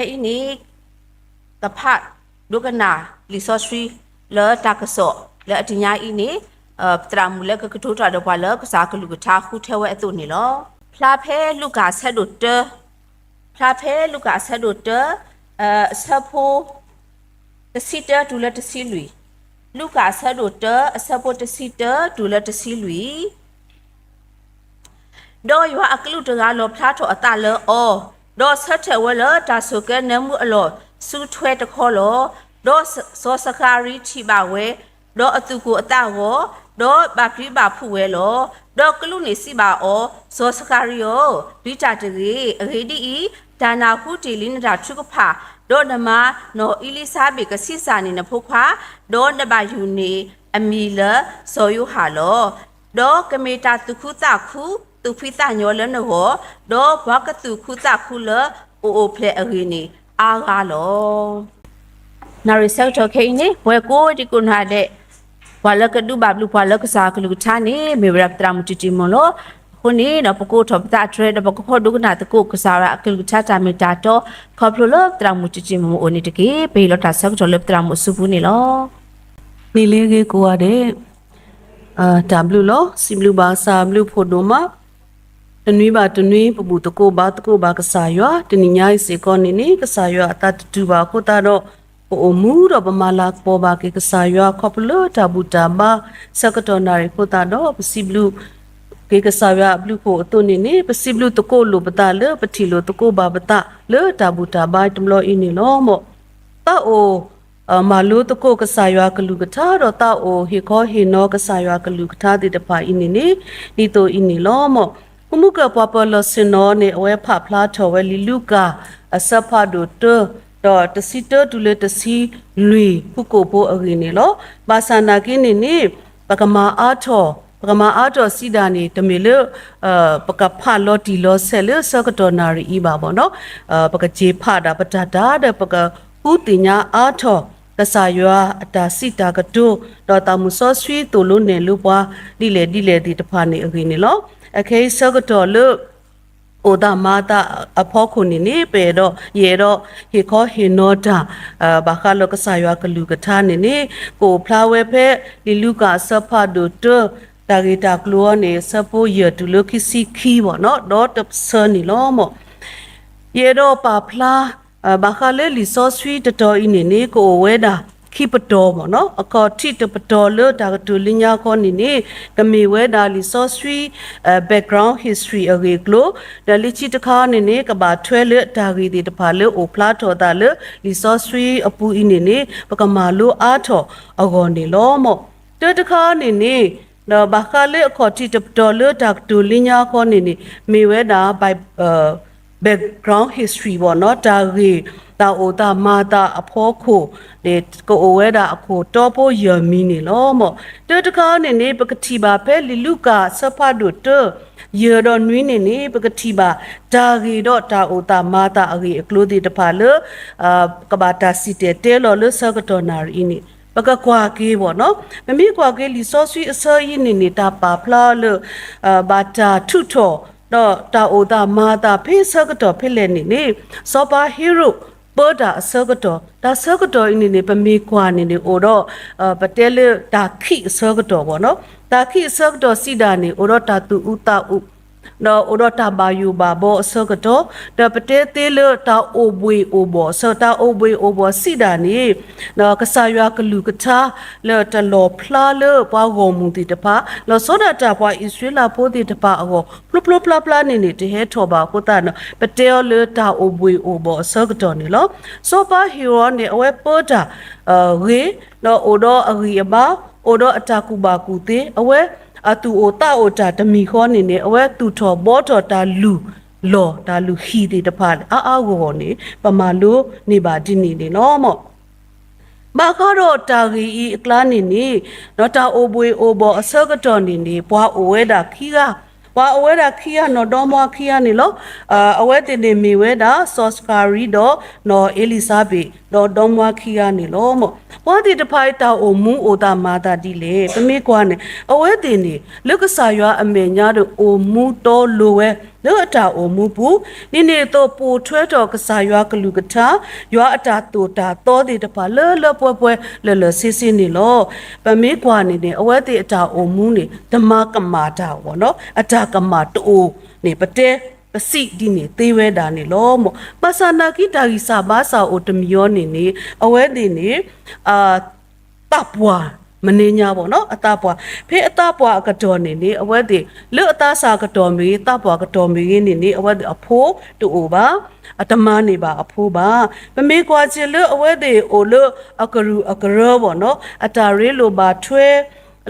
ဖဲအံၤန့ၣ် ကဖးဒိကနၣ်လံာ်စီဆှံလၢတၢ်ကစီၣ်လၢအတနံၤအံၤန့ၣ် သရၣ်မုၣ်လၢကကတိၤတၢ်ဒီးပှၤလၢကစၢ်ကလုၢ်ကထါဃုထၢဝဲအသိးန့ၣ်လီၤ. ဖျါဖဲလူၤကၣ်အဆၢဒိၣ်တၢ, ဖျါဖဲလူၤကၣ်အဆၢဒိၣ်တၢ အဆၢဖိ တဆံတၢတုၤလၢတဆံလွံၢ်, လူၤကၣ်အဆၢဒိၣ်တၢ အဆၢဖိတဆံတၢတုၤလၢတဆံလွံၢ်. ဒီးယွၤအကလူးတဂၤလီၣ်ဖျါထီၣ်အသးလၢအီၤ, ဒီးဆၢထၢၣ်ဝဲလၢတၢ်ဆိၣ်ကဲနၢမူအလီၢ်ဆူထွဲတခီလီၤ. ဒီးစီၤစဃၤရံထံၣ်ဘၣ်ဝဲ, ဒီးအသူၣ်ကိၢ်အသးဂီၤ, ဒီးဘၣ်ပျံၤဘၣ်ဖုးဝဲလီၤ. ဒီးကလူးန့ၣ်စံးဘၣ်အီၤ, စီၤစဃၤရံဧၢ, ပျံၤတၢ်တဂ့ၤ. အဂ့ၢ်ဒ်အံၤ, တၢ်နၢ်ဟူတ့ၢ်လံနတၢ်ထုကဖၣ်, ဒီးနမါနီၢ်အ့လံၤစါဘ့းကဆံးစၢ်န့ၢ်နဖိခွါ, ဒီးနဘၣ်ယုၢ်န့ၢ်အမံၤလၢစီၤယိၤဟၣ်လီၤ. ဒီးကမ့ၢ်တၢ်သူၣ်ခုသးခု, သူၣ်ဖှံသးညီလၢနဂီၢ်, ဒီးပှၤကသူၣ်ခုသးခုလၢအအိၣ်ဖျဲၣ်အဂ့ၢ်န့ၣ်အါဂၤလီၤ. နၣ်ရံၣ်ဆၢကတီၢ်ခဲအံၤန့ၣ် ပဝဲကိးဒံကိးနီၢ်ဒဲး ပှၤလၢကဒုးဘၣ်ဘျုးပှၤလၢကစၢ်အကလုၢ်ကထါန့ၣ် မ့ၢ်ဝဲဒၣ်ပသရၣ်မုၣ်တံတံမုၣ်လီၤ. အဃိန့ၣ်ဒီး ပကအိးထီၣ်ပသးတြဲၤ ဒီးပကဖီၣ်ဒိကနၣ်သကိးကစၢ်ယွၤအကလုၢ်ကထါတၢ်မ့ၢ်တၢ်တီ ခီဖျိလၢပသရၣ်မုၣ်တံတံမုၣ်အအိၣ်န့ၣ်တက့ၢ်. ပဟ့ၣ်လီၤတၢ်ဆၢကတီၢ်လၢပသရၣ်မုၣ်အစုပူၤန့ၣ်လီၤ. နံၤလၢအဂ့ၤကိးဂၤဒဲး တၢ်ဘျုးလီၤ. စံးဘျုးဘၣ်ကစၢ်အဘျုးဖးဒိၣ်မး, တနွံဘၣ်တနွံ ပဘူၣ်သကိးဘါသကိးဘၣ်ကစၢ်ယွၤ, တနံၤညါအံၤစ့ၢ်ကီးန့ၣ်န့ၣ် ကစၢ်ယွၤအသးတတူာ်ဘၣ်အဃိသတးဒီး ပအိၣ်မူဒီးပမၤလၤကပီၤဘၣ်က့ၤကစၢ်ယွၤ ခီဖျိလၢတၢ်ဘူၣ်တၢ်ဘါဆၢကတီၢ်နၣ်ရံၣ်အဃိသတးဒီး ပစံးဘျုးက့ၤကစၢ်ယွၤအဘျုးဖးဒိၣ်အသိးန့ၣ်န့ၣ် ပစံးဘျုးသကိးလိာ်ပသးလၢပထံၣ်လိာ်သကိးဘၣ်ပသးလၢတၢ်ဘူၣ်တၢ်ဘါတဘျီအံၤန့ၣ်လီၤ. မ်သးအိၣ် မၤလိသကိးကစၢ်ယွၤကလုၢ်ကထါ ဒီးသးအိၣ်ဟ့ၣ်ခီဟ့ၣ်နီၤကစၢ်ယွၤကလုၢ်ကထါသ့ၣ်တဖၣ်အံၤန့ၣ်န့ၣ် ဒ်သိးအံၤန့ၣ်လီၤ. မ် ဃုမူကၢၢ်ပှၤပၢၤလီၢ်ဆ့ၣ်နီၤန့ၣ် အဝဲဖးဖျါထီၣ်ဝဲလံာ်လူၤကၣ် အဆၢဖးဒိၣ်တၢ ဒီးတဆံတၢတုၤလၢတဆံလွံၢ် ဖုကိာ်ဖိအဂ့ၢ်န့ၣ်လီၤ. ဘၣ်ဆၣ်နာ်က့န့ၣ်န့ၣ် ပကမၤအါထီၣ်, ပကမၤအါထီၣ်စံးဒၣ်န့ၣ် တမ့ၢ်လၢ ပကဖးလီၤတံၢ်လီၤဆဲးလၢဆၢကတီၢ်နၣ်ရံၣ်အံၤဘၣ်ဘၣ်နီၤ, ပကစ့ဖးဒၣ်ပတၢ်တၢ်ဒီး ပကဃုသ့ၣ်ညါအါထီၣ် ကစၢ်ယွၤအတၢ်စံးတၢ်ကတိၤ ဒီးသးမုၢ်စီဆှံသိၣ်လိနဲၣ်လိပှၤ ဒ်လဲၣ်ဒ်လဲၣ်သ့ၣ်တဖၣ်န့ၣ်အဂ့ၢ်န့ၣ်လီၤ. အခဲအံၤဆၢကတီၢ်လၢ အိၣ်သးမၤသးအဖီခိၣ်န့ၣ်န့ၣ် ပအဲၣ်ဒိး ယအဲၣ်ဒိးဟ့ၣ်ခီဟ့ၣ်နီၤတၢ် ဘၣ်ဃးလၢကစၢ်ယွၤကလုၢ်ကထါန့ၣ်န့ၣ် ကအိၣ်ဖျါဝဲဖဲ လံာ်လူၤကၣ်အဆၢဖးဒိၣ်တၢ တၢ်ဂ့ၢ်တၢ်ကျိၤအံၤန့ၣ် အဆၢဖိယဲၢ်တုၤလၢခံဆံခံဘၣ်နီၤ ဒီးတဆၢန့ၣ်လီၤ. ယအဲၣ်ဒိးပာ်ဖျါ ဘၣ်ဃးလၢလံာ်စီဆှံတတီၤအံၤန့ၣ်န့ၣ် ကအိၣ်ဝဲဒၣ်ခံပတီၢ်ဘၣ်နီၤ, အခီၣ်ထံးတပတီၢ်လၢတၢ်ကတိၤလၢညါခီန့ၣ်န့ၣ် ကမ့ၢ်ဝဲဒၣ်လံာ်စီဆှံ background history အဂ့ၢ်အကျိၤ, ဒီးလၢခံတခါန့ၣ်န့ၣ် ကဘၣ်ထွဲလၢတၢ်ဂ့ၢ်သ့ၣ်တဖၣ်လၢအိၣ်ဖျါထီၣ်သးလၢလံာ်စီဆှံအပူၤအံၤန့ၣ်န့ၣ် ပကမၤလိအါထီၣ်အဂီၢ်န့ၣ်လီၤ. မ် တၢတခါန့ၣ်န့ၣ် ဒီးဘၣ်ဃးလၢအခီၣ်ထံးတပတီၢ်လၢတၢ်ကတိၤလၢညါခီန့ၣ်န့ၣ် မ့ၢ်ဝဲဒၣ် background history ဘၣ်နီၤ, တၢ်ဂ့ၢ်တၢ်အိၣ်သးမၤသးအဖီခိၣ်န့ၣ် ကအိၣ်ဝဲဒၣ်အခိၣ်တီဖိယဲၢ်မံၤန့ၣ်လီၤ. မ် တၢတခါန့ၣ်န့ၣ် ပကထံၣ်ဘၣ်ဖဲလံာ်လူၤကၣ်အဆၢဖးဒိၣ်တၢ ယဲၢ်ဒီးနွံန့ၣ်န့ၣ် ပကထံၣ်ဘၣ်တၢ်ဂ့ၢ်ဒီးတၢ်အိၣ်သးမၤသးအဂ့ၢ်အကျိၤသ့ၣ်တဖၣ်လၢ ကဘၣ်တၢ်စံၣ်တဲၤတဲလီၤလၢဆၢကတီၢ်နၣ်ရံၣ်အံၤန့ၣ် ပကကွၢ်က့ၤဘၣ်နီၤ, ပမ့ၢ်ကွၢ်က့ၤလံာ်စီဆှံအဆၢအံၤန့ၣ်န့ၣ် တၢ်ပာ်ဖျါလၢ ဘၣ်တၢ်ထုးထီၣ် ဒီးတၢ်အိၣ်သးမၤသးဖဲဆၢကတီၢ်ဖဲလဲၣ်န့ၣ်န့ၣ် စီၤပၤဟ့ရိၣ်ပၢတၢ်အဆၢကတီၢ်, တၢ်ဆၢကတီၢ်အံၤန့ၣ်န့ၣ် ပမ့ၢ်ကွၢ်န့ၣ်န့ၣ် အိၣ်ဒီး ပတဲလၢတၢ်ခံးအဆၢကတီၢ်ဘၣ်နီၤ, တၢ်ခံးအဆၢကတီၢ်စံးဒၣ်န့ၣ် အိၣ်ဒီးတၢ်သူၣ်အုးသးအုး ဒီးအိၣ်ဒီးတၢ်ဘၣ်ယိၣ်ဘၣ်ဘီအဆၢကတီၢ်, ဒီးပတဲသ့လၢတၢ်အိၣ်ဘှ့ၣ်အိၣ်ဘှီၣ်အဆၢ, တၢ်အိၣ်ဘှ့ၣ်အိၣ်ဘှီၣ်စံးဒၣ်န့ၣ် ကစၢ်ယွၤကလုၢ်ကထါလၢတလီၣ်ဖျါလၢပှၤဂီၢ်မုၢ်သ့ၣ်တဖၣ်, လီၤဆီဒၣ်တၢ်ပှၤအံၣ်စရ့လးဖိသ့ၣ်တဖၣ်အဂီၢ် ဖျိဖျိဖျါဖျါန့ၣ်န့ၣ် တဟဲထီၣ်ဘၣ်အဃိသတးန့ၣ် ပတဲအီၤလၢတၢ်အိၣ်ဘှ့ၣ်အိၣ်ဘှီၣ်အဆၢကတီၢ်န့ၣ်လီၤ. စီၤပၤဟ့ရိၣ်န့ၣ် အဝဲပၢတၢ် ဂ့ၤ, ဒီးအိၣ်ဒီးအဂံၢ်အဘါ, အိၣ်ဒီးအတၢ်ကူၣ်ဘၣ်ကူၣ်သ့, အဝဲအသူၣ်အိၣ်သးအိၣ်တၢ်တမံၤဃီန့ၣ်န့ၣ် အဝဲသူၣ်ထီၣ်ဘှီထီၣ်တၢ်လုၢ်လီၢ် တၢ်လုၢ်ဟံၣ်သ့ၣ်တဖၣ်အါအါဂီၢ်ဂီၢ်န့ၣ် ပမၤလိန့ၢ်ဘၣ်ဒ်န့ၣ်န့ၣ်လီၤ. မ် ဘၣ်ဃးဒီးတၢ်ဂ့ၢ်အံၤအကျါန့ၣ်န့ၣ် ဒီးတၢ်အိၣ်ဘှ့ၣ်အိၣ်ဘှီၣ်အဆၢကတီၢ်န့ၣ်န့ၣ် ပှၤအိၣ်ဝဲဒၣ်ခံဂၤ, ပှၤအိၣ်ဝဲဒၣ်ခံဂၤနီၢ်ဒီမါခံဂၤန့ၣ်လီၤ. အဝဲသ့ၣ်န့ၣ်မ့ၢ်ဝဲဒၣ် စီၤစဃၤရံဒီးနီၢ်အ့လံၤစါဘ့း ဒီးဒီမါခံဂၤန့ၣ်လီၤ. မ် ပှၤသ့ၣ်တဖၣ်အံၤတၢ်အိၣ်မူအိၣ်သးမၤသးဒ်လဲၣ်, ပမ့ၢ်ကွၢ်န့ၣ် အဝဲသ့ၣ်န့ၣ် လၢကစၢ်ယွၤအမဲာ်ညါဒီးအိၣ်မူတီလိၤဝဲ လၢအတၢ်အိၣ်မူပူၤ, ဒ်န့ၣ်အသိးပိာ်ထွဲထီၣ်ကစၢ်ယွၤကလုၢ်ကထါ, ယွၤအတၢ်သိၣ်တၢ်သီသ့ၣ်တဖၣ်လၢလၢပှဲၤပှဲၤလၢာ်လၢာ်ဆ့ဆ့န့ၣ်လီၤ. ပမ့ၢ်ကွၢ်န့ၣ်န့ၣ် အဝဲသ့ၣ်အတၢ်အိၣ်မူန့ၣ် တမၤကမၣ်တၢ်အဂီၢ်နီၤ, အတၢ်ကမၣ်တအိၣ်န့ၣ် ပတဲပစံးဒ်န့ၣ်သ့ဝဲဒၣ်န့ၣ်လီၤ. ဘၣ်ဆၣ်နာ်က့တၢ်ဂံၢ်စၢ်ဘါစၢ်အိၣ်တမံၤအီၤန့ၣ်န့ၣ် အဝဲသ့ၣ်န့ၣ် သးပှၢ်မနုၤညါဘၣ်နီၤ, အသးပှၢ်, ဖဲအသးပှၢ်အကတီၢ်န့ၣ်န့ၣ် အဝဲသ့ၣ် လၢအသးစၢ်အကတီၢ်မ့ၢ်ဂ့ၤ သးပှၢ်အကတီၢ်မ့ၢ်ဂ့ၤန့ၣ်န့ၣ် အဝဲသ့ၣ်အဖိတအိၣ်ဘၣ်, အတမၤန့ၢ်ဘၣ်အဖိဘၣ်. ပမ့ၢ်ကွၢ်စ့ၢ်လၢအဝဲသ့ၣ်အိၣ်လၢအကရူၢ်အကရၢဘၣ်နီၤ, အတၢ်ရ့လိာ်ဘၣ်ထွဲ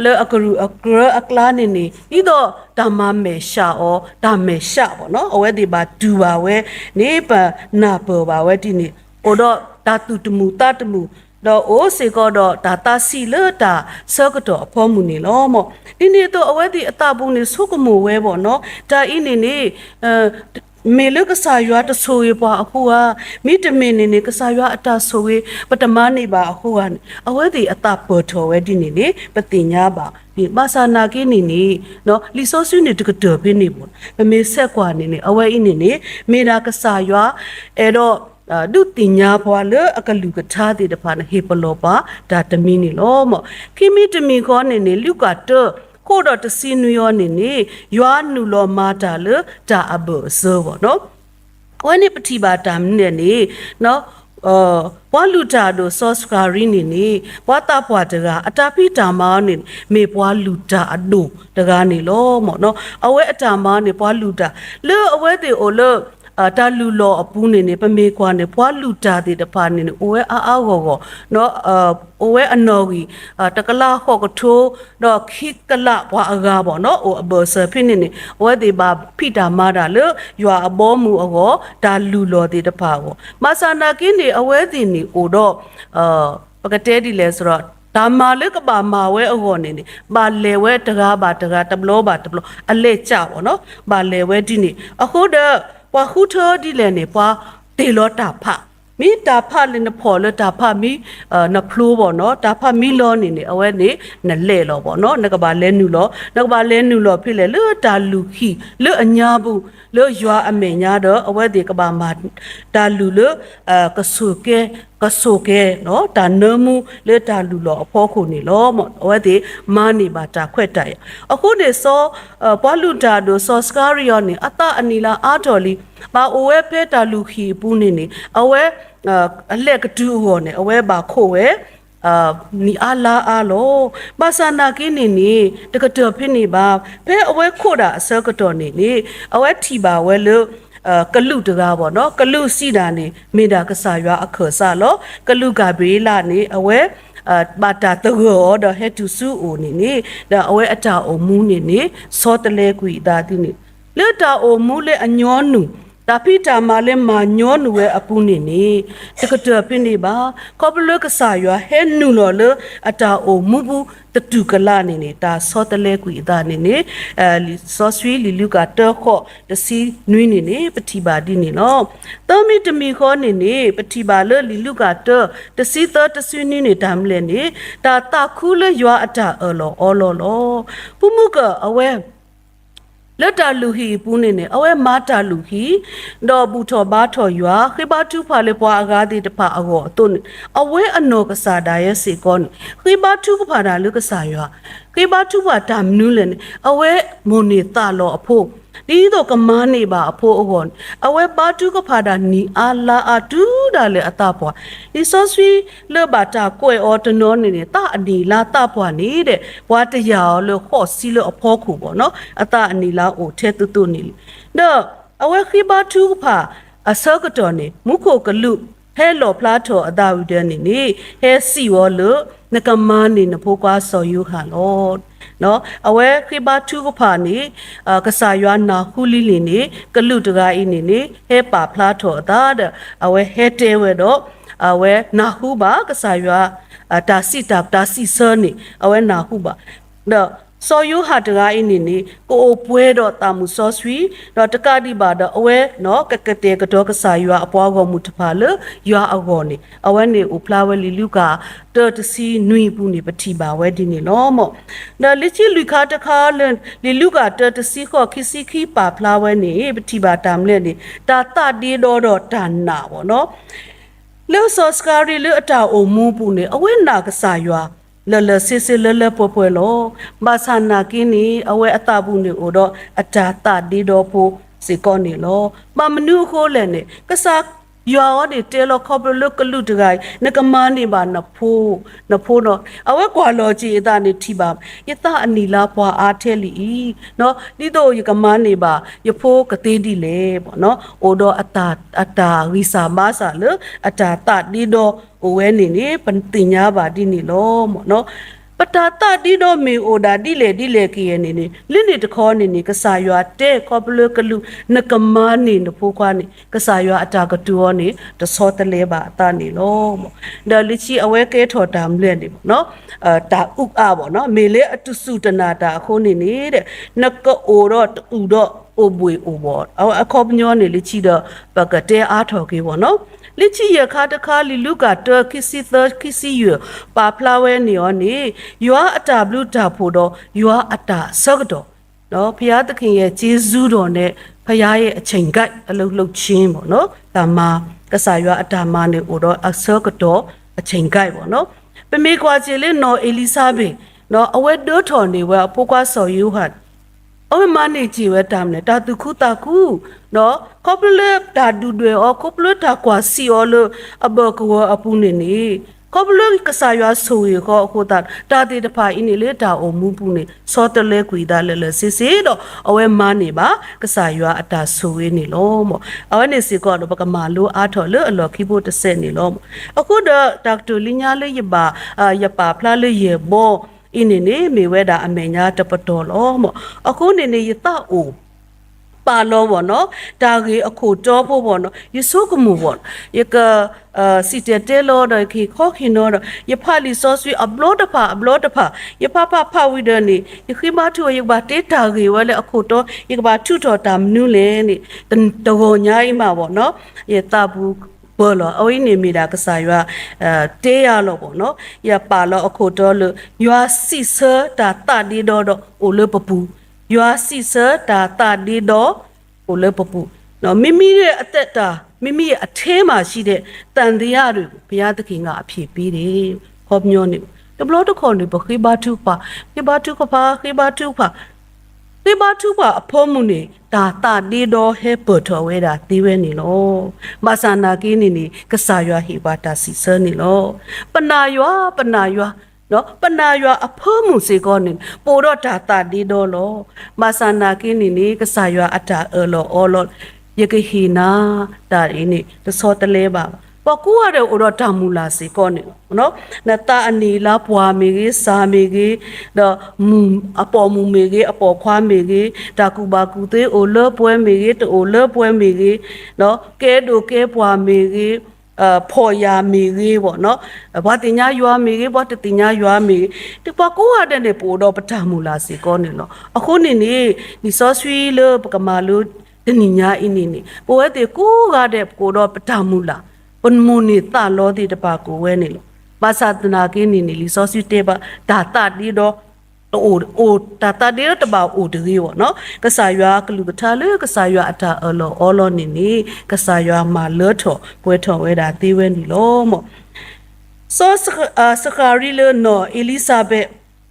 လၢအကရူၢ်အကရၢအကျါန့ၣ်န့ၣ် ဒ်သိးတၢ်မၤမဲာ်ဆှးအီၤ တၢ်မဲာ်ဆှးဘၣ်နီၤ, အဝဲသ့ၣ်ဘၣ်တူၢ်ဘၣ်ဝဲန့ၣ် ပနၢ်ပၢၢ်ဘၣ်ဝဲဒ်န့ၣ်, အိၣ်ဒီးတၢ်သူၣ်တမုာ်သးတမုာ်, ဒီးအိၣ်စ့ၢ်ကီးဒီးတၢ်သးဆံးလၢတၢ်ဆၢကတီၢ်အဖီမုၢ်န့ၣ်လီၤ. ဒ်န့ၣ်အသိးအဝဲသ့ၣ်အသးပူၤန့ၣ်ဆိကမိၣ်ဝဲဘၣ်နီၤ, တၢ်အံၤန့ၣ်န့ၣ် မ့ၢ်လၢကစၢ်ယွၤတဆိၣ်ဂ့ၤပှၤအဃိဧါ, မ့တမ့ၢ်န့ၣ်န့ၣ် ကစၢ်ယွၤအတၢ်ဆိၣ်ဂ့ၤ ပတမၤန့ၢ်ဘၣ်အဃိဧါန့ၣ် အဝဲသ့ၣ်အသးပၢၢ်ထီၣ်ဝဲဒ်န့ၣ်န့ၣ် ပသ့ၣ်ညါဘၣ်. ဘၣ်ဆၣ်နာ်က့န့ၣ်န့ၣ် လံာ်စီဆှံန့ၣ်တကတၢၢ်ဖဲန့ၣ်ဘၣ်, ပမ့ၢ်ဆဲးကွၢ်န့ၣ်န့ၣ် အဝဲအံၤန့ၣ်န့ၣ် မ့ၢ်ဒၣ်ကစၢ်ယွၤ အဲၣ်ဒိး ဒုးသ့ၣ်ညါပှၤလၢအကလုၢ်ကထါသ့ၣ်တဖၣ်န့ၣ် ဟ့ၣ်ပလီၢ်ပှၤတၢ်တမံၤန့ၣ်လီၤ. ခံမံၤတမံၤဃီန့ၣ်န့ၣ် လူၤကၣ်တၢ ခိးဒီးတဆံနွံအီၤန့ၣ်န့ၣ် ယွၤနုာ်လီၤမၤတၢ်လၢတၢ်အဘၢၣ်အစၢဘၣ်နီၤ. အဝဲန့ၣ်ပထံၣ်ဘၣ်တၢ်မနုၤန့ၣ် ပှၤလုၢ်တၢ်အဒိၣ်စီၤစကၤရံန့ၣ်န့ၣ် ပှၤသးပှၢ်တဂၤ အတၢ်ဖံးတၢ်မၤအီၤန့ၣ် မ့ၢ်ပှၤလုၢ်တၢ်အဒိၣ်တဂၤန့ၣ်လီၤ. အဝဲအတၢ်မၤန့ၣ် ပှၤလုၢ်တၢ် လၢအဝဲသ့ၣ်အိၣ်လၢ တၢ်လုၢ်လီၢ်အပူၤန့ၣ်န့ၣ် ပမ့ၢ်ကွၢ်န့ၣ် ပှၤလုၢ်တၢ်သ့ၣ်တဖၣ်န့ၣ်န့ၣ် အိၣ်ဝဲအါအါဂီၢ်ဂီၢ် အိၣ်ဝဲအနီၣ်ဂံၢ် တကလးဃိးကထိ ဒီးခံကလးပှၤအဂၤဘၣ်နီၤ အိၣ်အဘၢၣ်စၢၤဖဲန့ၣ်န့ၣ် အဝဲသ့ၣ်ဘၣ်ဖံးတၢ်မၤတၢ်လၢ ယွၤအဘီအမုၢ်အဂီၢ် တၢ်လုၢ်လီၢ်သ့ၣ်တဖၣ်အဂီၢ် ဘၣ်ဆၣ်နာ်က့န့ၣ် အဝဲသ့ၣ်န့ၣ်အိၣ်ဒီး ပကတဲဒ်လဲၣ်ဆိုတော့ တၢ်မၤလၢကဘၣ်မၤဝဲအဂီၢ်န့ၣ်န့ၣ် ဘၣ်လဲၤဝဲတဂၤဘၣ်တဂၤ တဘျီဘၣ်တဘျီ အလဲၤကၢ်ဘၣ်နီၤ ဘၣ်လဲၤဝဲဒ်န့ၣ် အဃိဒီး ပှၤဃုထၢဒ်လဲၣ်န့ၣ် ပှၤတ့ၢ်လီၤတၢ်ဖး မ့ၢ်တၢ်ဖးလၢနဖီၣ်လၢတၢ်ဖးမံ နဖျိဘၣ်နီၤ တၢ်ဖးမံလီၤန့ၣ်န့ၣ် အဝဲန့ၣ် နလဲၤလီၤဘၣ်နီၤ နကဘၣ်လဲၤနုာ်လီၤ နကဘၣ်လဲၤနုာ်လီၤဖဲလဲၣ် လၢတၢ်လုၢ်ဟံၣ်လၢအညါပူၤ လၢယွၤအမဲာ်ညါဒီး အဝဲသ့ၣ်ကဘၣ်မၤတၢ်လုၢ်လၢ ကဆိၣ်ကဲ ကဆိၣ်ကဲ တၢ်နၢမူလၢတၢ်လုၢ်လီၢ်အဖီခိၣ်န့ၣ်လီၤ. အဝဲသ့ၣ်မၤန့ၢ်ဘၣ်တၢ်ခွဲးတၢ်ယာ် အဃိန့ၣ်စီၤ ပှၤလုၢ်တၢ်အဒိၣ်စီၤစကၤရံယၤန့ၣ် အသးအနံၣ်လါအါထီၣ်လံ ဘၣ်အိၣ်ဝဲဖဲတၢ်လုၢ်ဟံၣ်အပူၤန့ၣ်န့ၣ် အဝဲ အလဲၤကတုၤအဂီၢ်န့ၣ် အဝဲဘၣ်ခိးဝဲ နံၣ်အါလါအါလီၤ. ဘၣ်ဆၣ်နာ်က့န့ၣ်န့ၣ် တကတၢၢ်ဖဲန့ၣ်ဘၣ် ဖဲအဝဲခိးတၢ်အဆၢကတီၢ်န့ၣ်န့ၣ် အဝဲထံၣ်ဘၣ်ဝဲလၢ ကလူးတဂၤဘၣ်နီၤ ကလူးစံးဒၣ်န့ၣ် မ့ၢ်ဒၣ်ကစၢ်ယွၤအခၢၣ်စးလီၤ. ကလူးကၤဘြံၤလးန့ၣ် အဝဲ ဘၣ်တၢ်သဂၢၢ်အီၤဒီးဟဲတုၤဆူအအိၣ်န့ၣ်န့ၣ် ဒီးအဝဲအတၢ်အိၣ်မူန့ၣ်န့ၣ် ဆီတလဲကွံာ်အသးဒ်န့ၣ် လၢတၢ်အိၣ်မူလၢအညီနုၢ် တၢ်ဖံးတၢ်မၤလၢမၤညီနုၢ်ဝဲအပူၤန့ၣ်န့ၣ် တကတၢၢ်ဖဲန့ၣ်ဘၣ် ခီဖျိလၢကစၢ်ယွၤဟဲနုာ်လီၤလၢအတၢ်အိၣ်မူပူၤ တတူၢ်ကလာ်န့ၣ်န့ၣ် တၢ်ဆီတလဲကွံာ်အသးန့ၣ်န့ၣ် လံာ်စီဆှံလံာ်လူၤကၣ်တၢဃိးတဆံနွံန့ၣ်န့ၣ် ပထံၣ်ဘၣ်ဒ်န့ၣ်လီၤ. သၢမံၤတမံၤဃီန့ၣ်န့ၣ် ပထံၣ်ဘၣ်လၢလံာ်လူၤကၣ်တၢ တဆံသၢတဆံနွံန့ၣ် တၢ်မနုၤလဲၣ်န့ၣ် တၢ်သးခုလၢယွၤအတၢ်အၢၣ်လီၤအီလီၤလီၤ. ပမူကၢၢ်အဝဲ လၢတၢ်လုၢ်ဟံၣ်အပူၤန့ၣ်န့ၣ် အဝဲမၤတၢ်လုၢ်ဟံၣ် ဒီးဘူၣ်ထီၣ်ဘါထီၣ်ယွၤ ဃ့ဘါထုကဖၣ်လၢပှၤအဂၤသ့ၣ်တဖၣ်အဂီၢ်အသိးန့ၣ် အဝဲအနီၢ်ကစၢ်ဒၣ်ယဲစ့ၢ်ကီးန့ၣ် ဃ့ဘါထုကဖၣ်တၢ်လၢကစၢ်ယွၤ ဃ့ဘါထုကဖၣ်တၢ်မနုၤလဲၣ်န့ၣ် အဝဲမိၣ်န့ၢ်သးလီၤအဖိ ဒ်သိးကမၤန့ၢ်ဘၣ်အဖိအဂီၢ်န့ၣ် အဝဲဘါထုကဖၣ်တၢ်နံၣ်အါလါအါတုၤဒၣ်လဲာ်အသးပှၢ် လံာ်စီဆှံလၢဘၣ်တၢ်ကွဲးအီၤတနီၤန့ၣ်န့ၣ် သးအနံၣ်လါသးပှၢ်န့ၣ်ဒီး ပှၤတယာ်အီၤလၢဃိးဆံလၢအဖီခိၣ်ဘၣ်နီၤ အသးအနံၣ်လါအိၣ်ထဲသိးသိးန့ၣ်လံ. ဒီးအဝဲဃ့ဘါထုကဖၣ်အဆၢကတီၢ်န့ၣ် မူခိၣ်ကလူး ဟဲလီၣ်ဖျါထီၣ်အသးဝံၤဒီးန့ၣ်န့ၣ် ဟဲစံးဝဲလၢ နကမၤန့ၢ်နဖိခွါစီၤယိၤဟၣ်လီၤ. အဝဲဃ့ဘါထုကဖၣ်န့ၣ် ကစၢ်ယွၤနၢ်ဟူလံန့ၣ်န့ၣ် ကလူးတဂၤအံၤန့ၣ်န့ၣ် ဟဲပာ်ဖျါထီၣ်အသးဒီး အဝဲဟဲတဲဝဲဒီး အဝဲနၢ်ဟူဘၣ် ကစၢ်ယွၤ တၢ်စံးတၢ် တၢ်စံးဆၢန့ၣ် အဝဲနၢ်ဟူဘၣ် ဒီး စီၤယိၤဟၣ်တဂၤအံၤန့ၣ်န့ၣ် ကအိၣ်ပှဲၤဒီးသးမုၣ်စီဆှံ, ဒီးတကးဒံးဘၣ်ဒီးအဝဲ ကကတဲာ်ကတီၤကစၢ်ယွၤအပှၤဂီၢ်မုၢ်တဖၣ်လၢယွၤအဂီၢ်န့ၣ် အဝဲန့ၣ်အိၣ်ဖျါဝဲလံာ်လူၤကၣ် တၢတဆံနွံအပူၤန့ၣ် ပထံၣ်ဘၣ်ဝဲဒ်န့ၣ်လီၤ. ဒီးလံာ်ဆံလွံၢ်ခါတခါလၢ လံာ်လူၤကၣ်တၢတဆံဃိး ခံဆံခံပာ်ဖျါဝဲန့ၣ် ပထံၣ်ဘၣ်တၢ်မနုၤလဲၣ်န့ၣ် တၢ်သးဒ့ဒီဒီးတၢ်နာ်ဘၣ်နီၤ လၢစီၤစကၤရံလၢအတၢ်အိၣ်မူပူၤန့ၣ် အဝဲနာ်ကစၢ်ယွၤ လၢာ်လၢာ်ဆ့ဆ့လၢလၢပှဲၤပှဲၤလီၤ. ဘၣ်ဆၣ်နာ်က့န့ၣ် အဝဲအသးပူၤန့ၣ်အိၣ်ဒီးအတၢ်သးဒ့ဒီဖိစ့ၢ်ကီးန့ၣ်လီၤ. ဘၣ်မနုၤအဃိလဲၣ်န့ၣ် ကစၢ်ယွၤအံၤန့ၣ်တဲလီၤခီဖျိလၢကလူးတဂၤအံၤ နကမၤန့ၢ်ဘၣ်နဖိ, နဖိနီၤ အဝဲကွၢ်လီၤက့ၤအသးန့ၣ်ထံၣ်ဘၣ် ယသးအနံၣ်လါပှၤအါထဲလံအံၤ ဒ်သိးယကမၤန့ၢ်ဘၣ်ယဖိကသ့ဒ်လဲၣ်ဘၣ်နီၤ အိၣ်ဒီးအတၢ်ဂံၢ်စၢ်ဘါစၢ်လၢအတၢ်သးဒ့ဒီအိၣ်ဝဲန့ၣ်န့ၣ် ပသ့ၣ်ညါဘၣ်ဒ်န့ၣ်လီၤ. ပတၢ်သးဒ့ဒီမ့ၢ်အိၣ်ဒၣ်ဒ်လဲၣ်ဒ်လဲၣ်ကယဲၢ်န့ၣ်န့ၣ် လၢန့ၣ်တခီန့ၣ်န့ၣ် ကစၢ်ယွၤတဲခီဖျိလၢကလူး နကမၤန့ၢ်နဖိခွါန့ၣ် ကစၢ်ယွၤအတၢ်ကတိၤအီၤန့ၣ် တဆီတလဲဘၣ်အသးန့ၣ်လီၤ. ဒီးလၢခံအဝဲကဲထီၣ်တၢ်မနုၤလဲၣ်န့ၣ် တၢ်အုၣ်အါဘၣ်နီၤ မ့ၢ်လၢအတစူၢ်တနာ်တၢ်အဃိန့ၣ်န့ၣ် နကအိၣ်ဒီးတအုၣ်ဒီးအိၣ်ဘှ့ၣ်အိၣ်ဘှီၣ် အခီပညီန့ၣ်လၢခံဒီး ပကတဲအါထီၣ်က့ၤဘၣ်နီၤ လၢခံယဲၢ်ခါတခါ လံာ်လူၤကၣ်တၢ ခံဆံသၢ ခံဆံယဲၢ် ပာ်ဖျါဝဲန့ၣ်အီၤန့ၣ် ယွၤအတၢ်ဘျုးတၢ်ဖှိၣ်ဒီး ယွၤအတၢ်ဆၢကတီၢ် ဘုရားသခင်ရဲ့ကျေးဇူးတော်နဲ့ ဘုရားရဲ့အချိန်ကိုက် အလုပ်လုပ်ခြင်းပေါ့နော် တၢ်မၤ ကစၢ်ယွၤအတၢ်မၤန့ၣ် အိၣ်ဒီးအဆၢကတီၢ် အချိန်ကိုက်ပေါ့နော် ပမ့ၢ်ကွၢ်က့ၤလၢနီၢ်အ့လံစဘ့း အဝဲဒၢထီၣ်န့ၢ်ဝဲအဖိခွါစီၤယိၤဟၣ် အဝဲမၤန့ၢ်က့ၤဝဲတၢ်မနုၤလဲၣ် တၢ်သူၣ်ခုသးခု ခီဖျိလၢတၢ်ဒုၣ်ဒွဲၣ်အီၤ ခီဖျိလၢတၢ်ကွၢ်ဆံးအီၤလၢအဘၢၣ်ကဝီၤအပူၤန့ၣ်န့ၣ် ခီဖျိလၢကစၢ်ယွၤဆိၣ်ဂ့ၤဃီအဃိသတး တၢ်သ့ၣ်တဖၣ်အံၤန့ၣ်လၢတၢ်အိၣ်မူပူၤန့ၣ် ဆီတလဲကွံာ်သးလၢာ်လၢာ်ဆ့ဆ့ဒီး အဝဲမၤန့ၢ်ဘၣ်ကစၢ်ယွၤအတၢ်ဆိၣ်ဂ့ၤန့ၣ်လီၤ. အဝဲန့ၣ်စ့ၢ်ကီးဒီး ပကမၤလိအါထီၣ်လၢအလီၢ်ခံဖိတစဲးန့ၣ်လီၤ. အဃိဒီးတၢ်ကတိၤလၢညါလၢယဘၣ် ယပာ်ဖျါလၢယဲၢ်ဘီ အံၤန့ၣ်န့ၣ် မ့ၢ်ဝဲဒၣ်အမဲာ်ညါတပတီၢ်လီၤ. အဃိန့ၣ်န့ၣ် ယသးအိၣ် ပာ်လီၤဘၣ်နီၤ တၢ်ဂ့ၢ်အခိၣ်တီဖိဘၣ်နီၤ ယဆိကမိၣ်ဘၣ် ယက စံၣ်တဲၤတဲလီၤဒီး ယကဟ့ၣ်ခီဟ့ၣ်နီၤဒီး ယဖးလံာ်စီဆှံအဘျီတဖၣ်အဘျီတဖၣ် ယဖးဖးဖးဝံၤဒီးန့ၣ် ယဃ့ဘါထုအီၤ ယကဘၣ်တဲတၢ်ဂ့ၢ်ဝဲလၢအခိၣ်တီ ယကဘၣ်ထုးထီၣ်တၢ်မနုၤလဲၣ်န့ၣ် တဂီၤညါအံၤမးဘၣ်နီၤ ယသးပူၤပၢၢ်လီၤ. အဝဲအံၤန့ၣ်မ့ၢ်ဒၣ်ကစၢ်ယွၤ တဲယၤလီၤဘၣ်နီၤ ယပာ်လီၤအခိၣ်တီလၢ ယွၤစံးဆၢတၢ်သးဒ့ဒီဒီးအိၣ်လၢပပူၤ ယွၤစံးဆၢတၢ်သးဒ့ဒီ အိၣ်လၢပပူၤ မ့မ့ၢ်အသက်တာ မ့မ့ၢ်အထဲမှာရှိတဲ့သံသယတွေကို ဘုရားသခင်ကအဖြေပေးတယ် ခီပညီန့ၣ် တဘျီတခီၣ်န့ၣ် ပဃ့ဘါထုကဖၣ် ဃ့ဘါထုကဖၣ် ဃ့ဘါထုကဖၣ် ဃ့ဘါထုကဖၣ်အဖၢမုၢ်န့ၣ် တၢ်သးဒ့ဒီဟဲပၢၢ်ထီၣ်ဝဲဒၣ်သ့ဝဲန့ၣ်လီၤ. ဘၣ်ဆၣ်နာ်က့န့ၣ်န့ၣ် ကစၢ်ယွၤဟ့ၣ်ပှၤတၢ်စံးဆၢန့ၣ်လီၤ. ပနာ်ယွၤ ပနာ်ယွၤ ပနာ်ယွၤအဖၢမုၢ်စ့ၢ်ကီးန့ၣ် ပအိၣ်ဒီးတၢ်သးဒ့ဒီလီၤ. ဘၣ်ဆၣ်နာ်က့န့ၣ်န့ၣ် ကစၢ်ယွၤအတၢ်အၢၣ်လီၤအီလီၤ ယကဟ့ၣ်နၤ တၢ်အံၤန့ၣ် တဆီတလဲဘၣ်ဘၣ်. ပှၤကိးဂၤဒဲးအိၣ်ဒီးတၢ်မုၢ်လၢ်စ့ၢ်ကီးန့ၣ်လီၤ. နသးအနံၣ်လါပှၢ်မ့ၢ်ဂ့ၤ စှၤမ့ၢ်ဂ့ၤ ဒီးအပိာ်မုၣ်မ့ၢ်ဂ့ၤ အပိာ်ခွါမ့ၢ်ဂ့ၤ တၢ်ကူၣ်ဘၣ်ကူၣ်သ့အိၣ်လၢပှဲၤမ့ၢ်ဂ့ၤ တအိၣ်လၢပှဲၤမ့ၢ်ဂ့ၤ ကဲဒိၣ်ကဲပှၢ်မ့ၢ်ဂ့ၤ ဖှီၣ်ယာ်မ့ၢ်ဂ့ၤဘၣ်နီၤ ပှၤသ့ၣ်ညါယွၤမ့ၢ်ဂ့ၤ ပှၤတသ့ၣ်ညါယွၤမ့ၢ်ဂ့ၤ ပှၤကိးဂၤဒဲးန့ၣ် ပအိၣ်ဒီးပတၢ်မုၢ်လၢ်စ့ၢ်ကီးန့ၣ်လီၤ. အဃိန့ၣ်န့ၣ် လံာ်စီဆှံလၢပကမၤလိတနံၤညါအံၤန့ၣ်န့ၣ် ပဝဲသ့ၣ်ကိးဂၤဒဲး ပကအိၣ်ဒီးပတၢ်မုၢ်လၢ် ပမိၣ်န့ၢ်သးလီသ့ၣ်တဖၣ်ကအိၣ်ဝဲန့ၣ်လီၤ. ဘၣ်ဆၣ်သနာ်က့န့ၣ်န့ၣ် လံာ်စီဆှံတဲဘၣ် တၢ်သးဒ့ဒီ တအိၣ် တၢ်သးဒ့ဒီတဘၣ်အိၣ်တဂ့ၤဘၣ်နီၤ ကစၢ်ယွၤကလုၢ်ကထါလၢကစၢ်ယွၤအတၢ်အၢၣ်လီၤအီလီၤန့ၣ်န့ၣ် ကစၢ်ယွၤမၤလၢထီၣ်ပှဲၤထီၣ်ဝဲဒၣ်သ့ဝဲန့ၣ်လီၤ. စီၤစဃၤရံလၢနီၢ်အ့လံစဘ့း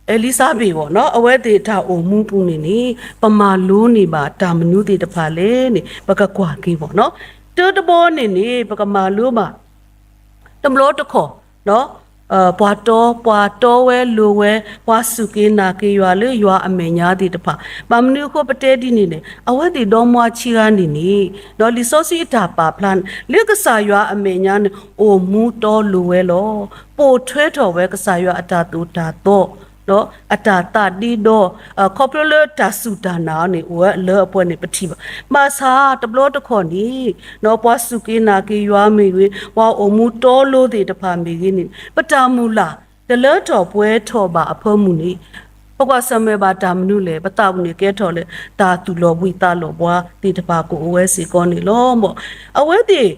အ့လံစဘ့းဘၣ်နီၤ အဝဲသ့ၣ်တၢ်အိၣ်မူပူၤန့ၣ်န့ၣ် ပမၤလိန့ၢ်ဘၣ်တၢ်မနုၤသ့ၣ်တဖၣ်လဲၣ်န့ၣ် ပကကွၢ်က့ၤဘၣ်နီၤ တၢတဘီန့ၣ်န့ၣ် ပကမၤလိဘၣ် တဘျီတခီၣ် ပှၤတီ ပှၤတီဝဲလိၤဝဲ ပှၤစူၢ်က့ၤနာ်က့ၤယွၤလၢယွၤအမဲာ်ညါသ့ၣ်တဖၣ် ဘၣ်မနုၤအဃိပတဲဒ်န့ၣ်န့ၣ် အဝဲသ့ၣ်ဒီမါဆံးဂၤန့ၣ်န့ၣ် လံာ်စီဆှံအတၢ်ပာ်ဖျါန့ၣ် လၢကစၢ်ယွၤအမဲာ်ညါန့ၣ် အိၣ်မူတီလိၤဝဲလီၤ. ပိာ်ထွဲထီၣ်ဝဲကစၢ်ယွၤအတၢ်သိၣ်တၢ်သီ အတၢ်သးဒ့ဒီ ခီဖျိလၢတၢ်စူၢ်တၢ်နာ်န့ၣ် အိၣ်ဝဲလၢအပှဲၤန့ၣ်ပထံၣ်ဘၣ်. ဘၣ်ဆၣ်တဘျီတခီၣ်န့ၣ် ပှၤစူၢ်က့ၤနာ်က့ၤယွၤမ့ၢ်ဂ့ၤ ပှၤအိၣ်မူတီလိၤသ့ၣ်တဖၣ်မ့ၢ်ဂ့ၤန့ၣ် ပတၢ်မုၢ်လၢ် တလၢထီၣ်ပှဲၤထီၣ်ဘၣ်အဖၢမုၢ်န့ၣ် ပကွၢ်ဆၢၣ်မဲာ်ဘၣ်တၢ်မနုၤလဲၣ်, ပသးပူၤန့ၣ်ကဲထီၣ်လၢ တၢ်သူၣ်လီၤဘှံးသးလီၤဘှါသ့ၣ်တဖၣ်ကအိၣ်ဝဲစ့ၢ်ကီးန့ၣ်လီၤ. အဝဲသ့ၣ်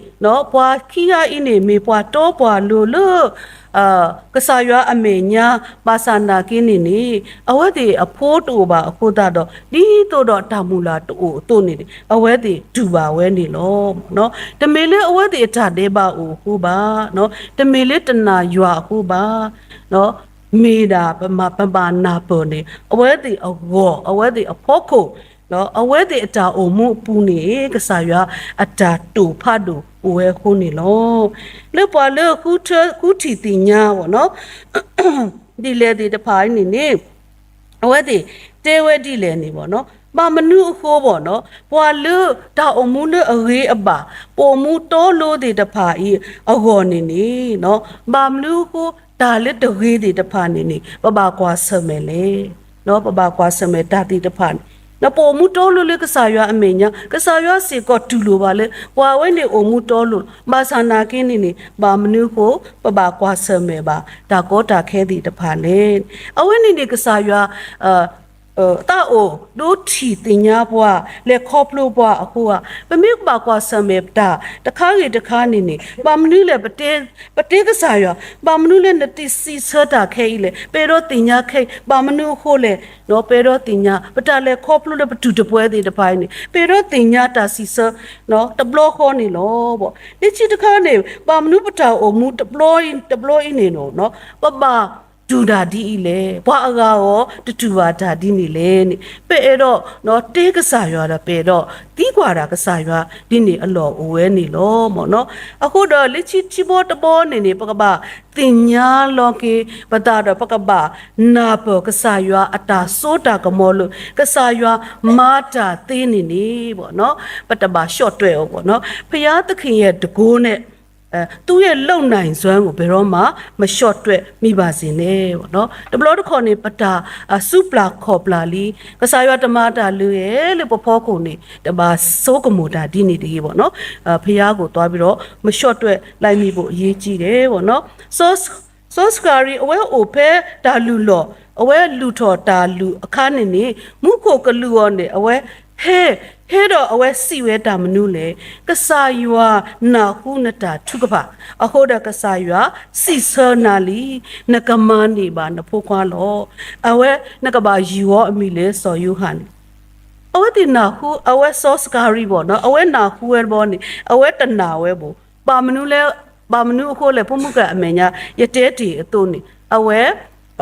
ပှၤခံဂၤအံၤန့ၣ် မ့ၢ်ပှၤတီပှၤလိၤလၢ ကစၢ်ယွၤအမဲာ်ညါ ဘၣ်ဆၣ်နာ်က့န့ၣ်န့ၣ် အဝဲသ့ၣ်အဖိတအိၣ်ဘၣ်အဃိသတးဒီး ဒ်သိးဒီးတၢ်မုၢ်လၢ်တအိၣ်အသိးန့ၣ် အဝဲသ့ၣ်တူၢ်ဘၣ်ဝဲန့ၣ်လီၤ. တမ့ၢ်လၢအဝဲသ့ၣ်အတၢ်ဒဲးဘးအိၣ်အဃိဘၣ်, တမ့ၢ်လၢတနာ်ယွၤအဃိဘၣ်, မ့ၢ်ဒၣ်ပမၤပမၤနၢ်ပၢၢ်န့ၣ် အဝဲသ့ၣ်အဂီၢ် အဝဲသ့ၣ်အဖီခိၣ် အဝဲသ့ၣ်အတၢ်အိၣ်မူအပူၤန့ၣ် ကစၢ်ယွၤအတၢ်တိာ်ဖးဒိၣ်အိၣ်ဝဲအဃိန့ၣ်လီၤ. လၢပှၤလၢဃုထၢဃုထံၣ်သ့ၣ်ညါဘၣ်နီၤ ဒ်လဲၣ်သ့ၣ်တဖၣ်အံၤန့ၣ်န့ၣ် အဝဲသ့ၣ်တဲဝဲဒ်လဲၣ်န့ၣ်ဘၣ်နီၤ ဘၣ်မနုၤအဃိဘၣ်နီၤ ပှၤလၢတၢ်အိၣ်မူလၢအဂ့ၤအဘၣ် ပအိၣ်မူတီလိၤသ့ၣ်တဖၣ်အံၤအဂီၢ်န့ၣ်န့ၣ် ဘၣ်မနုၤအဃိ တၢ်လၢတဂ့ၤသ့ၣ်တဖၣ်န့ၣ်န့ၣ် ပဘၣ်ကွၢ်ဆၢၣ်မဲာ်လဲၣ်. ပဘၣ်ကွၢ်ဆၢၣ်မဲာ်တၢ်သ့ၣ်တဖၣ်န့ၣ် ပအိၣ်မူတီလိၤလၢကစၢ်ယွၤအမဲာ်ညါ ကစၢ်ယွၤစ့ၢ်ကီးတူၢ်လိာ်ဘၣ်လၢ ပှၤအဝဲန့ၣ်အိၣ်မူတီလိၤ ဘၣ်ဆၣ်နာ်က့န့ၣ်န့ၣ် ဘၣ်မနုၤအဃိ ပဘၣ်ကွၢ်ဆၢၣ်မဲာ်ဘၣ် တၢ်ကီတၢ်ခဲသ့ၣ်တဖၣ်လဲၣ်. အဝဲန့ၣ်န့ၣ်ကစၢ်ယွၤ သးအိၣ်ဒိထံၣ်သ့ၣ်ညါပှၤ လဲၤခီဖျိပှၤအဃိဧါ. ပမ့ၢ်ကဘၣ်ကွၢ်ဆၢၣ်မဲာ်တၢ်တခါဂ့ၤတခါန့ၣ်န့ၣ် ဘၣ်မနုၤလဲၣ် ပတဲကစၢ်ယွၤ ဘၣ်မနုၤလၢနတစံးဆၢတၢ်ခဲအံၤလဲၣ် ပအဲၣ်ဒိးသ့ၣ်ညါခဲအံၤ ဘၣ်မနုၤအဃိလဲၣ် ပအဲၣ်ဒိးသ့ၣ်ညါ ပတၢ်လဲၤခီဖျိလၢပတူၢ်တပှဲၤသ့ၣ်တဖၣ်အံၤန့ၣ် ပအဲၣ်ဒိးသ့ၣ်ညါတၢ်စံးဆၢ တဘျီဃီန့ၣ်လီၤ. လၢခံတခါန့ၣ် ဘၣ်မနုၤပတၢ်အိၣ်မူတဘျီအံၤ တဘျီအံၤန့ၣ် ပဘၣ်တူၢ်တၢ်ဒ်အံၤလဲၣ် ပှၤအဂၤအီၤတတူၢ်ဘၣ်တၢ်ဒ်န့ၣ်လဲၣ်န့ၣ် ပအဲၣ်ဒိးတဲကစၢ်ယွၤဒီး ပအဲၣ်ဒိးသံကွၢ်ဒၣ်ကစၢ်ယွၤဒ်န့ၣ်အလီၢ်အိၣ်ဝဲန့ၣ်လီၤ. အဃိဒီးလၢခံထံဘီတဘီန့ၣ်န့ၣ် ပကဘၣ်သ့ၣ်ညါလီၤက့ၤပသးဒီး ပကဘၣ်နၢ်ပၢၢ်ကစၢ်ယွၤအတၢ်စိတၢ်ကမီၤလၢ ကစၢ်ယွၤမၤတၢ်သ့န့ၣ်န့ၣ် ပတဘၣ်ရှော့တွက်အီၤဘၣ်နီၤ ဘုရားသခင်ရဲ့တန်ခိုးနဲ့ သူ့ရဲ့လုပ်နိုင်စွမ်းကို ဘယ်တော့မှ မလျှော့တွက်မိပါစေနဲ့ တဘျီတခီၣ်န့ၣ် ပတၢ်စူးပျၢ်ခီၣ်ပျၢ်လံ ကစၢ်ယွၤတမၤတၢ်လၢၤဧဲလၢပဖီခိၣ်န့ၣ် တဘၣ်ဆိကမိၣ်တၢ်ဒ်န့ၣ်တဂ့ၤဘၣ်နီၤ ဘုရားကိုသွားပြီးတော့ မလျှော့တွက်လိုက်မိဖို့အရေးကြီးတယ်ဘၣ်နီၤ စီၤစကၤရံ အဝဲအိၣ်ဖဲတၢ်လုၢ်လီၢ် အဝဲလုၢ်ထီၣ်တၢ်လုၢ်အခါန့ၣ်န့ၣ် မူခိၣ်ကလူးအီၤန့ၣ် အဝဲဟဲ ဟဲဒီးအဝဲစံးဝဲတၢ်မနုၤလဲၣ် ကစၢ်ယွၤနၢ်ဟူနတၢ်ထုကဖၣ် အဃိဒီးကစၢ်ယွၤစံးဆၢနၤလံ နကမၤန့ၢ်ဘၣ်နဖိခွါလီၤ အဝဲနကဘၣ်ယုၢ်အီၤအမံၤလၢစီၤယိၤဟၣ်န့ၣ် အဝဲသ့ၣ်နၢ်ဟူ အဝဲစီၤစကၤရံဘၣ်နီၤ အဝဲနၢ်ဟူဝဲတဘျီန့ၣ် အဝဲတနာ်ဝဲဘၣ် ဘၣ်မနုၤလဲၣ် ဘၣ်မနုၤအဃိလဲၣ် ဖိမုၣ်ကၢ်အမဲာ်ညါ ယတဲတ့ၢ်အသိးန့ၣ် အဝဲ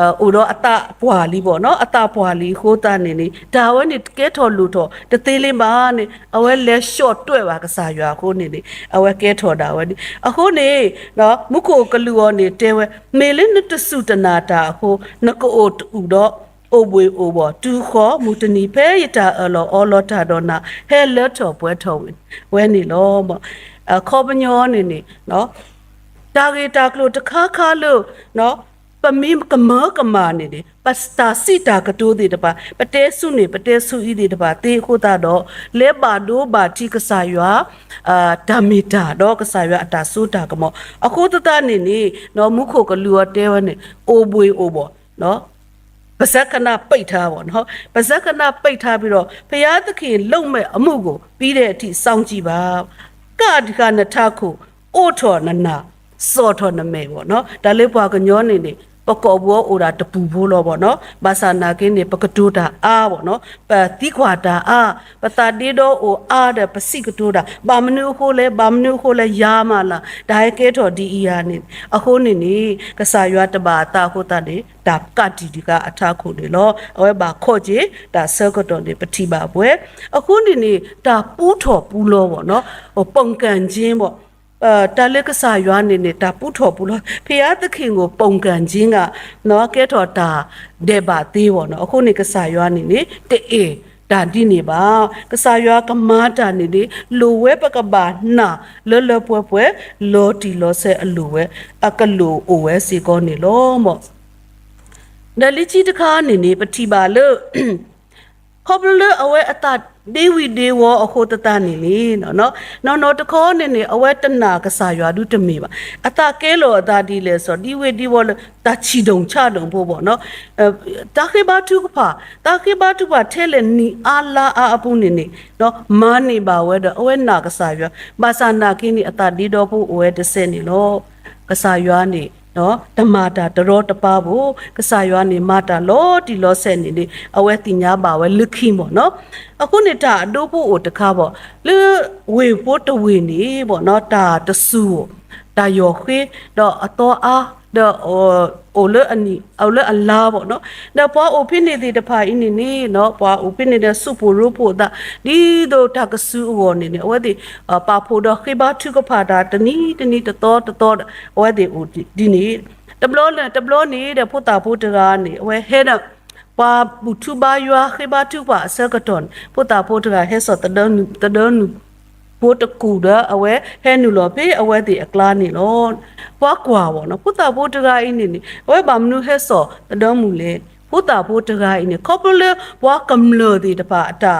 အိၣ်ဒီးအသးပှၢ်လံဘၣ်နီၤ အသးပှၢ်လံအဃိသတးန့ၣ်န့ၣ် တၢ်ဝဲန့ၣ်ကဲထီၣ်လိၣ်ထီၣ်တသ့လၢၤဘၣ်န့ၣ် အဝဲလဲၤလျှော့တွက်ဘၣ်ကစၢ်ယွၤအဃိန့ၣ်န့ၣ် အဝဲကဲထီၣ်ဒၣ်ဝဲန့ၣ် အဃိန့ၣ် မူခိၣ်ကလူးအီၤန့ၣ်တဲဝဲ မ့ၢ်လၢနတစူၢ်တနာ်တၢ်အဃိ နကအိၣ်တအူၣ်ဒီး အိၣ်ဘှ့ၣ်အိၣ်ဘှီၣ် တုၤဃီၤမုၢ်တနံၤ ဖဲယတၢ်အၢၣ်လီၤအီလီၤတၢ်ဒီးနၤ ဟဲလၢထီၣ်ပှဲၤထီၣ်ဝဲန့ၣ်လီၤ. အခီပညီန့ၣ်န့ၣ် တၢ်ဂ့ၢ်တၢ်ကျိၤတခါခါလၢ ပမ့ၢ်ကမၢကမၣ်န့ၣ်န့ၣ် ပတၢ်စံးတၢ်ကတိၤသ့ၣ်တဖၣ် ပတဲဆူန့ၣ် ပတဲဆူအံၤသ့ၣ်တဖၣ်သ့အဃိသတးဒီး လဲၤဘၣ်ဒိဘၣ်ထံးကစၢ်ယွၤ တၢ်မ့ၢ်တၢ်ဒီးကစၢ်ယွၤအတၢ်စိတၢ်ကမီၤ အဃိသတးန့ၣ်န့ၣ် မူခိၣ်ကလူးအီၤတဲဝဲန့ၣ် အိၣ်ဘှ့ၣ်အိၣ်ဘှီၣ် ပါးစပ်ခဏပိတ်ထားပေါ့နော် ပါးစပ်ခဏပိတ်ထားပြီးတော့ ဘုရားသခင်လုပ်မဲ့အမှုကို ပြီးတဲ့အထိစောင့်ကြည့်ပါ ကၣ်တခါနထးခိၣ် အိၣ်ထီၣ်နနၢ် စီၣ်ထီၣ်နမဲာ်ပေါ့နော် တၢ်လၢပှၤကညီန့ၣ်န့ၣ် ပကိာ်ပူၤအိၣ်ဒၣ်တပူၤဖိလီၤပေါ့နော် ဘၣ်ဆၣ်နာ်က့န့ၣ် ပကတိၤတၢ်အါပေါ့နော် ပသံကွၢ်တၢ်အါ ပသးဒ့ဒီအိၣ်အါဒီး ပစံးကတိၤတၢ် ဘၣ်မနုၤအဃိလဲၣ် ဘၣ်မနုၤအဃိလဲၣ် ယၤမးလၢ် တၢ်ဟဲကဲထီၣ်ဒ်အံၤဧါန့ၣ် အဃိန့ၣ်န့ၣ် ကစၢ်ယွၤတဘၣ်အသးအဃိသတးန့ၣ် တၢ်ကၣ်တံာ်တခါအထးခိၣ်န့ၣ်လီၤ အဝဲဘၣ်ခိးက့ၤ တၢ်ဆၢကတီၢ်န့ၣ် ပထံၣ်ဘၣ်ပှဲၤ အဃိန့ၣ်န့ၣ် တၢ်ပူထီၣ်ပူလီၤပေါ့နော် ပုန်ကန်ခြင်းပေါ့ တၢ်လၢကစၢ်ယွၤန့ၣ်န့ၣ် တၢ်ပူထီၣ်ပူလီၤ ဘုရားသခင်ကို ပုန်ကန်ခြင်းက ကဲထီၣ်တၢ်ဒဲးဘးသ့ပေါ့နော် အဃိန့ၣ် ကစၢ်ယွၤန့ၣ်န့ၣ် တအဲၣ်တၢ်ဒ်န့ၣ်ဘၣ် ကစၢ်ယွၤကမၤတၢ်န့ၣ်န့ၣ် လိၣ်ဝဲပကဘၣ်နာ်လၢလၢပှဲၤပှဲၤ လီၤတံၢ်လီၤဆဲးအလိၣ်ဝဲ အကလိၣ်အိၣ်ဝဲစ့ၢ်ကီးန့ၣ်လီၤ. ဒီးလၢခံတခါန့ၣ်န့ၣ် ပထံၣ်ဘၣ်လၢ ခီဖျိလၢအဝဲအသး ဒ့ဝံၤဒ့ဝီအဃိသတးန့ၣ်န့ၣ်, နီၢ်နီၢ်တခီန့ၣ်န့ၣ် အဝဲတနာ်ကစၢ်ယွၤဒုတမ့ၢ်ဘၣ်. အသးကဲလီၤအသးဒ်လဲၣ်စီၤ ဒ်ဝ့ၢ်ဒ်ဝီလၢတၢ်ဆံၣ်ဒိၣ်ဆၣ်ဒိၣ်ဖိဘၣ်နီၤ, တၢ်ဃ့ဘါထုကဖၣ်, တၢ်ဃ့ဘါထုကဖၣ်ထဲလဲၣ်နံၣ်အါလါအါအပူၤန့ၣ်န့ၣ်, မၤန့ၢ်ဘၣ်ဝဲဒီးအဝဲနာ်ကစၢ်ယွၤ, ဘၣ်ဆၣ်နာ်က့န့ၣ် အသးဒ့ဒီဖိအိၣ်ဝဲတစဲးန့ၣ်လီၤ. ကစၢ်ယွၤန့ၣ် တမၤတၢ်တရီတပါဘၣ်, ကစၢ်ယွၤန့ၣ် မၤတၢ်လီၤတံၢ်လီၤဆဲးန့ၣ်န့ၣ် အဝဲသ့ၣ်ညါဘၣ်ဝဲလၢခံမ့ၢ်နီၤ. အဃိန့ၣ်တၢ်အဒိဖိအိၣ်တခါဘၣ်, လၢဝ့ၢ်ဖိတဝ့ၢ်န့ၣ်ဘၣ်နီၤ တၢ်တစူၢ်ဧိၤ, တၢ်ယီၢ်ဃ့, ဒီးအသီအါ, ဒီး အိၣ်လၢအနံၣ် အိၣ်လၢအလါဘၣ်နီၤ, ဒီးပှၤအိၣ်ဖဲန့ၣ်သ့ၣ်တဖၣ်အံၤန့ၣ်န့ၣ်, ပှၤအိၣ်ဖဲန့ၣ်ဒီးဆူၣ်ဖှိၣ်ရိဖှိၣ်အသး, ဒ်သိးတၢ်ကစူၢ်အဂီၢ်န့ၣ်န့ၣ် အဝဲသ့ၣ် ပာ်ဖှိၣ်ဒီးဃ့ဘါထုကဖၣ်တၢ်တနံၤတနံၤတသီတသီ, အဝဲသ့ၣ်အိၣ်ဒ်န့ၣ်, တဘျီလၢတဘျီန့ၣ်ဒီးဖိသၣ်ဖိတဂၤန့ၣ် အဝဲဟဲဒီး ပှၤဘူၣ်ထူဘါယွၤဃ့ဘါထုကဖၣ်အဆၢကတီၢ်န့ၣ် ဖိသၣ်ဖိတဂၤဟဲစိာ်သဒၢနုာ်, သဒၢနုာ်ဖိတကူၣ်ဒီး အဝဲဟဲနုာ်လီၤဖဲအဝဲသ့ၣ်အကျါန့ၣ်လီၤ. ပှၤကွၢ်ဘၣ်နီၤ ဖိသၣ်ဖိတဂၤအံၤန့ၣ်န့ၣ် အဝဲဘၣ်မနုၤဟဲစိာ်သဒၢမုၢ်လဲၣ်. ဖိသၣ်ဖိတဂၤအံၤန့ၣ် ခီဖျိလၢပှၤကမျၢၢ်သ့ၣ်တဖၣ်အတၢ်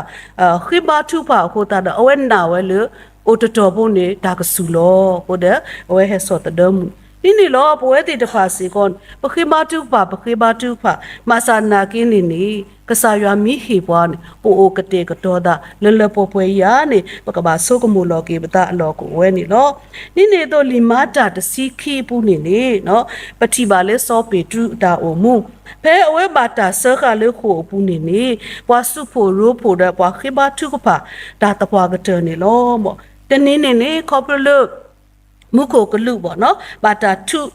ဃ့ဘါထုကဖၣ်အဃိသတးဒီး အဝဲနာ်ဝဲလၢ အိၣ်တတီၤဖိန့ၣ် တၢ်ကစူၢ်လီၤ. အဃိဒီး အဝဲဟဲစိာ်သဒၢမုၢ်, ဒ်န့ၣ်လီၤ ပဝဲသ့ၣ်တဖၣ်စ့ၢ်ကီးန့ၣ် ပဃ့ဘါထုကဖၣ် ပဃ့ဘါထုကဖၣ်, ဘၣ်ဆၣ်နာ်က့န့ၣ်န့ၣ် ကစၢ်ယွၤမ့ၢ်ဟ့ၣ်ပှၤန့ၣ် ပအိၣ်ကတဲာ်ကတီၤသး လၢလၢပှဲၤပှဲၤယၤန့ၣ် ပကဘၣ်ဆိကမိၣ်လီၤက့ၤပသးအလီၢ်ကအိၣ်ဝဲန့ၣ်လီၤ. ဒ်န့ၣ်အသိးလံာ်မၤတၢ်တဆံခံအပူၤန့ၣ်န့ၣ် ပထံၣ်ဘၣ်လၢစီၤပ့းတရူးအတၢ်အိၣ်မူ, ဖဲအဝဲဘၣ်တၢ်စၢဃာ်လၢဃိာ်အပူၤန့ၣ်န့ၣ် ပှၤဆူၣ်ဖှိၣ်ရိဖှိၣ်ဒီးပှၤဃ့ဘါထုကဖၣ် တၢ်သပှၢ်ကတၢၢ်န့ၣ်လီၤ. တနံၤန့ၣ်န့ၣ် ခီဖျိလၢ မူခိၣ်ကလူးဘၣ်နီၤ ဘၣ်တၢ်ထူး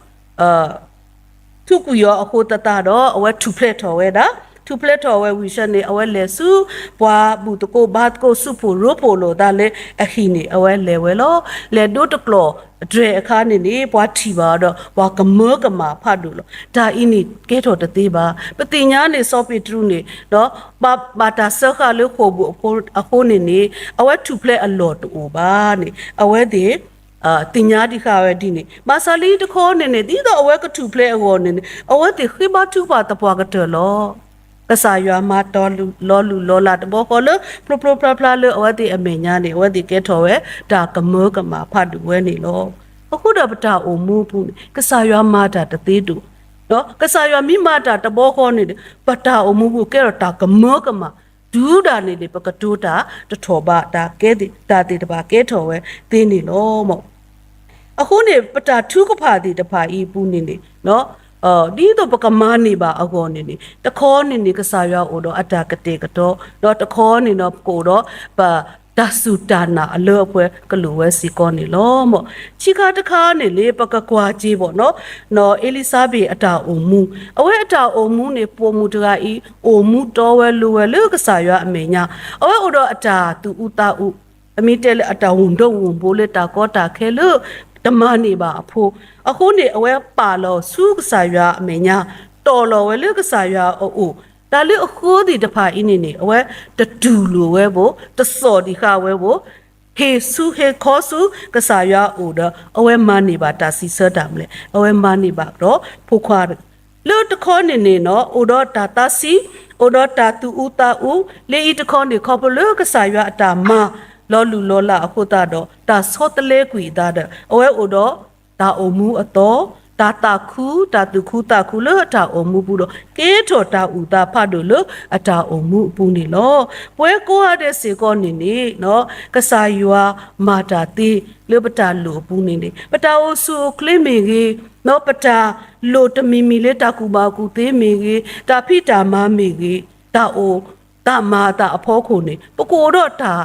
ထူးကွံာ်အီၤအဃိသတးဒီး အဝဲထူၣ်ဖျဲးထီၣ်ဝဲဒၣ်, ထူၣ်ဖျဲးထီၣ်ဝဲဝံၤဆၢန့ၣ် အဝဲလဲၤဆူပှၤဘူၣ်သကိးဘါသကိးဆူၣ်ဖှိၣ်ရိဖှိၣ်လိာ်သးလၢအဟံၣ်န့ၣ် အဝဲလဲၤဝဲလီၤ. လဲၤဒိတကျိၤအတြဲၤအခါန့ၣ်န့ၣ် ပှၤထံၣ်ဘၣ်အီၤဒီး ပှၤကမၢကမၣ်ဖးဒိၣ်လီၤ. တၢ်အံၤန့ၣ်ကဲထီၣ်တသ့ဘၣ်. ပသ့ၣ်ညါန့ၣ် စီၤပ့းတရူးန့ၣ် ဘၣ်တၢ်စၢဃာ်လၢဃိာ်ပူၤအဃိန့ၣ်န့ၣ် အဝဲထူၣ်ဖျဲးအလီၢ်တအိၣ်ဘၣ်န့ၣ် အဝဲသ့ၣ် သ့ၣ်ညါဒံးဃာ်ဝဲဒ်န့ၣ် ဘၣ်ဆၣ်လၢတခီန့ၣ်န့ၣ် ဒ်သိးအဝဲကထူၣ်ဖျဲးအဂီၢ်န့ၣ်န့ၣ် အဝဲသ့ၣ်ဃ့ဘါထုကဖၣ်သပှၢ်ကတၢၢ်လီၤ. ကစၢ်ယွၤမၤတီၤလီၤလုၢ်လီၤလးတဘျီဃီလၢ ဖျိဖျိဖျါဖျါလၢအဝဲသ့ၣ်အမဲာ်ညါန့ၣ် အဝဲသ့ၣ်ကဲထီၣ်ဝဲ တၢ်ကမၢကမၣ်ဖးဒိၣ်ဝဲန့ၣ်လီၤ. အဃိဒီးပတၢ်အိၣ်မူအပူၤန့ၣ် ကစၢ်ယွၤမၤတၢ်တသ့ဒိၣ်, ကစၢ်ယွၤမ့ၢ်မၤတၢ်တဘျီဃီန့ၣ် ပတၢ်အိၣ်မူပူၤကဲထီၣ်တၢ်ကမၢကမၣ် တုၤဒၣ်န့ၣ်န့ၣ် ပကတိၤတၢ်တထီၣ်ဘး တၢ်ကဲသ့ၣ်တဖၣ်ကဲထီၣ်ဝဲသ့န့ၣ်လီၤ. အဃိန့ၣ် ပတၢ်ထုကဖၣ်သ့ၣ်တဖၣ်အံၤအပူၤန့ၣ်န့ၣ် ဒ်သိးပကမၤန့ၢ်ဘၣ်အဂီၢ်န့ၣ်န့ၣ် တခီန့ၣ်န့ၣ် ကစၢ်ယွၤအိၣ်ဒီးအတၢ်ကတဲာ်ကတီၤ, ဒီးတခီန့ၣ်ဒီး ပကအိၣ်ဒီးပတၢ်စူၢ်တၢ်နာ်အလၢအပှဲၤကလိာ်ဝဲစ့ၢ်ကီးန့ၣ်လီၤ. ဆံခါတခါန့ၣ်န့ၣ် ပကကွၢ်က့ၤဘၣ်နီၤ နီၢ်အ့လံၤစါဘ့းအတၢ်အိၣ်မူ, အဝဲအတၢ်အိၣ်မူန့ၣ် ပိာ်မုၣ်တဂၤအံၤ အိၣ်မူတီဝဲလိၤဝဲလၢကစၢ်ယွၤအမဲာ်ညါ, အဝဲအိၣ်ဒီးအတၢ်သူၣ်အူသးအူ အမ့ၢ်တဲလၢအတၢ်ဝူၣ်ဒိၣ်ဝူၣ်ဘိလၢတၢ်ကီတၢ်ခဲလၢ တမၤန့ၢ်ဘၣ်အဖိ, အဃိန့ၣ် အဝဲပာ်လီၤဆူကစၢ်ယွၤအမဲာ်ညါ, တီၢ်လီၤဝဲလၢကစၢ်ယွၤအအိၣ်, တၢ်လၢအဃိသ့ၣ်တဖၣ်အံၤန့ၣ်န့ၣ် အဝဲတတူၢ်လိာ်ဝဲဘၣ်, တစိာ်ဒံးဃာ်ဝဲဘၣ်, ဟ့ၣ်ဆူဟ့ၣ်ခီဆူကစၢ်ယွၤအအိၣ်ဒီး အဝဲမၤန့ၢ်ဘၣ်တၢ်စံးဆၢတၢ်မနုၤလဲၣ်, အဝဲမၤန့ၢ်ဘၣ်ဒီးဖိခွါတဂၤ လၢတခီန့ၣ်န့ၣ်နီၤ အိၣ်ဒီးတၢ်သးဆံး, အိၣ်ဒီးတၢ်သူၣ်အူသးအူ, လၢအံၤတခီန့ၣ် ခီဖျိလၢကစၢ်ယွၤအတၢ်မၤလီၤလုၢ်လီၤလးအဃိသတးဒီး တၢ်ဆီတလဲကွံာ်အသးဒီး အဝဲအိၣ်ဒီးတၢ်အိၣ်မူအသီ, တၢ်သးခု, တၢ်သူၣ်ခုသးခုလၢအတၢ်အိၣ်မူပူၤဒီး ကဲထီၣ်တၢ်အုၣ်သးဖးဒိၣ်လၢအတၢ်အိၣ်မူအပူၤန့ၣ်လီၤ. ပဝဲကိးဂၤဒဲးစ့ၢ်ကီးန့ၣ်န့ၣ် ကစၢ်ယွၤမၤတၢ်သ့လၢပတၢ်လိၣ်အပူၤန့ၣ်န့ၣ် ပတၢ်အိၣ်ဆူၣ်အိၣ်ချ့မ့ၢ်ဂ့ၤ, ပတၢ်လိၣ်တမံၤမံၤလၢတၢ်ကူၣ်ဘၣ်ကူၣ်သ့မ့ၢ်ဂ့ၤ, တၢ်ဖံးတၢ်မၤမ့ၢ်ဂ့ၤ, တၢ်အိၣ်တၢ်မၤအသးအဖီခိၣ်န့ၣ် ပကအိၣ်ဒီးတၢ်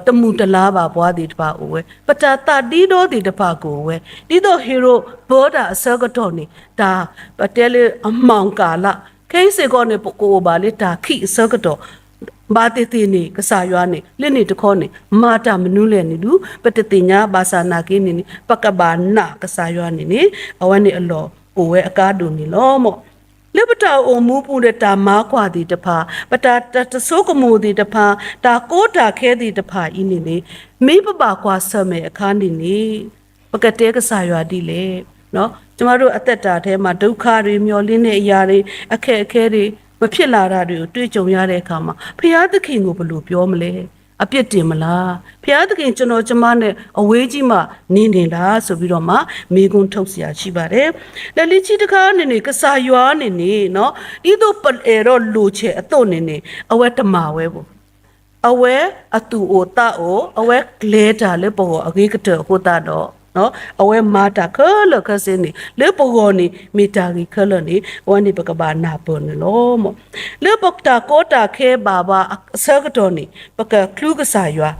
တမုာ်တလၤဘၣ်ပှၤသ့ၣ်တဖၣ်အိၣ်ဝဲ, ပတၢ်သးဒ့ဒီသ့ၣ်တဖၣ်ကအိၣ်ဝဲ, ဒ်သိးဟ့ရိၣ်ပၢတၢ်အဆၢကတီၢ်န့ၣ် တၢ်ပတဲလၢအမှောင်ကာလ ခဲအံၤစ့ၢ်ကီးန့ၣ် ပကအိၣ်ဘၣ်လၢတၢ်ခံးအဆၢကတီၢ် ဘၣ်သ့ၣ်သ့ၣ်န့ၣ် ကစၢ်ယွၤန့ၣ် လၢန့ၣ်တခီန့ၣ် မၤတၢ်မနုၤလဲၣ်န့ၣ်ဒုး ပတသ့ၣ်ညါဘၣ်ဆၣ်နာ်က့န့ၣ်န့ၣ် ပကဘၣ်နာ်ကစၢ်ယွၤန့ၣ်န့ၣ် အဝဲန့ၣ်အလီၢ်အိၣ်ဝဲအကါဒိၣ်န့ၣ်လီၤ. လၢပတၢ်အိၣ်မူပူၤဒီးတၢ်မၤကွၢ်သ့ၣ်တဖၣ်, ပတၢ်တၢ်တဆိကမိၣ်သ့ၣ်တဖၣ်, တၢ်ကီတၢ်ခဲသ့ၣ်တဖၣ်အံၤန့ၣ်န့ၣ် မ့ၢ်ပဘၣ်ကွၢ်ဆၢၣ်မဲာ်အခါန့ၣ်န့ၣ် ပကတဲကစၢ်ယွၤဒ်လဲၣ်. ကျမတို့အသက်တာထဲမှာ ဒုက္ခတွေ မျှော်လင့်တဲ့အရာတွေ အခက်အခဲတွေ မဖြစ်လာတာတွေကို တွေ့ကြုံရတဲ့အခါမှာ ဘုရားသခင်ကို ဘယ်လိုပြောမလဲ? အပြစ်တင်မလား? ဘုရားသခင် ကျွန်တော် ကျွန်မနဲ့ အဝေးကြီးမှာ နေနေလားဆိုပြီးတော့မှ မေးခွန်းထုတ်စရာရှိပါတယ်။ ဒီးလံာ်စီဆှံတခါန့ၣ်န့ၣ် ကစၢ်ယွၤန့ၣ်န့ၣ် ဒ်သိးပအဲၣ်ဒိးလိာ်ချင်အသိးန့ၣ်န့ၣ် အဝဲတမၤဝဲဘၣ်. အဝဲအသူၣ်အိၣ်သးအိၣ်, အဝဲကျဲၤတၢ်လၢပဂီၢ်အဂ့ၤကတၢၢ်အဃိသတးဒီး အဝဲမၤတၢ်ခဲလၢာ်ခဲဆ့န့ၣ် လၢပဂီၢ်န့ၣ် မ့ၢ်တၢ်ဂ့ၤခဲလၢာ်န့ၣ် အဝဲန့ၣ်ပကဘၣ်နၢ်ပၢၢ်န့ၣ်လီၤ. လၢပတၢ်ကီတၢ်ခဲဘၣ်ဘၣ်အဆၢကတီၢ်န့ၣ် ပကချုးကစၢ်ယွၤ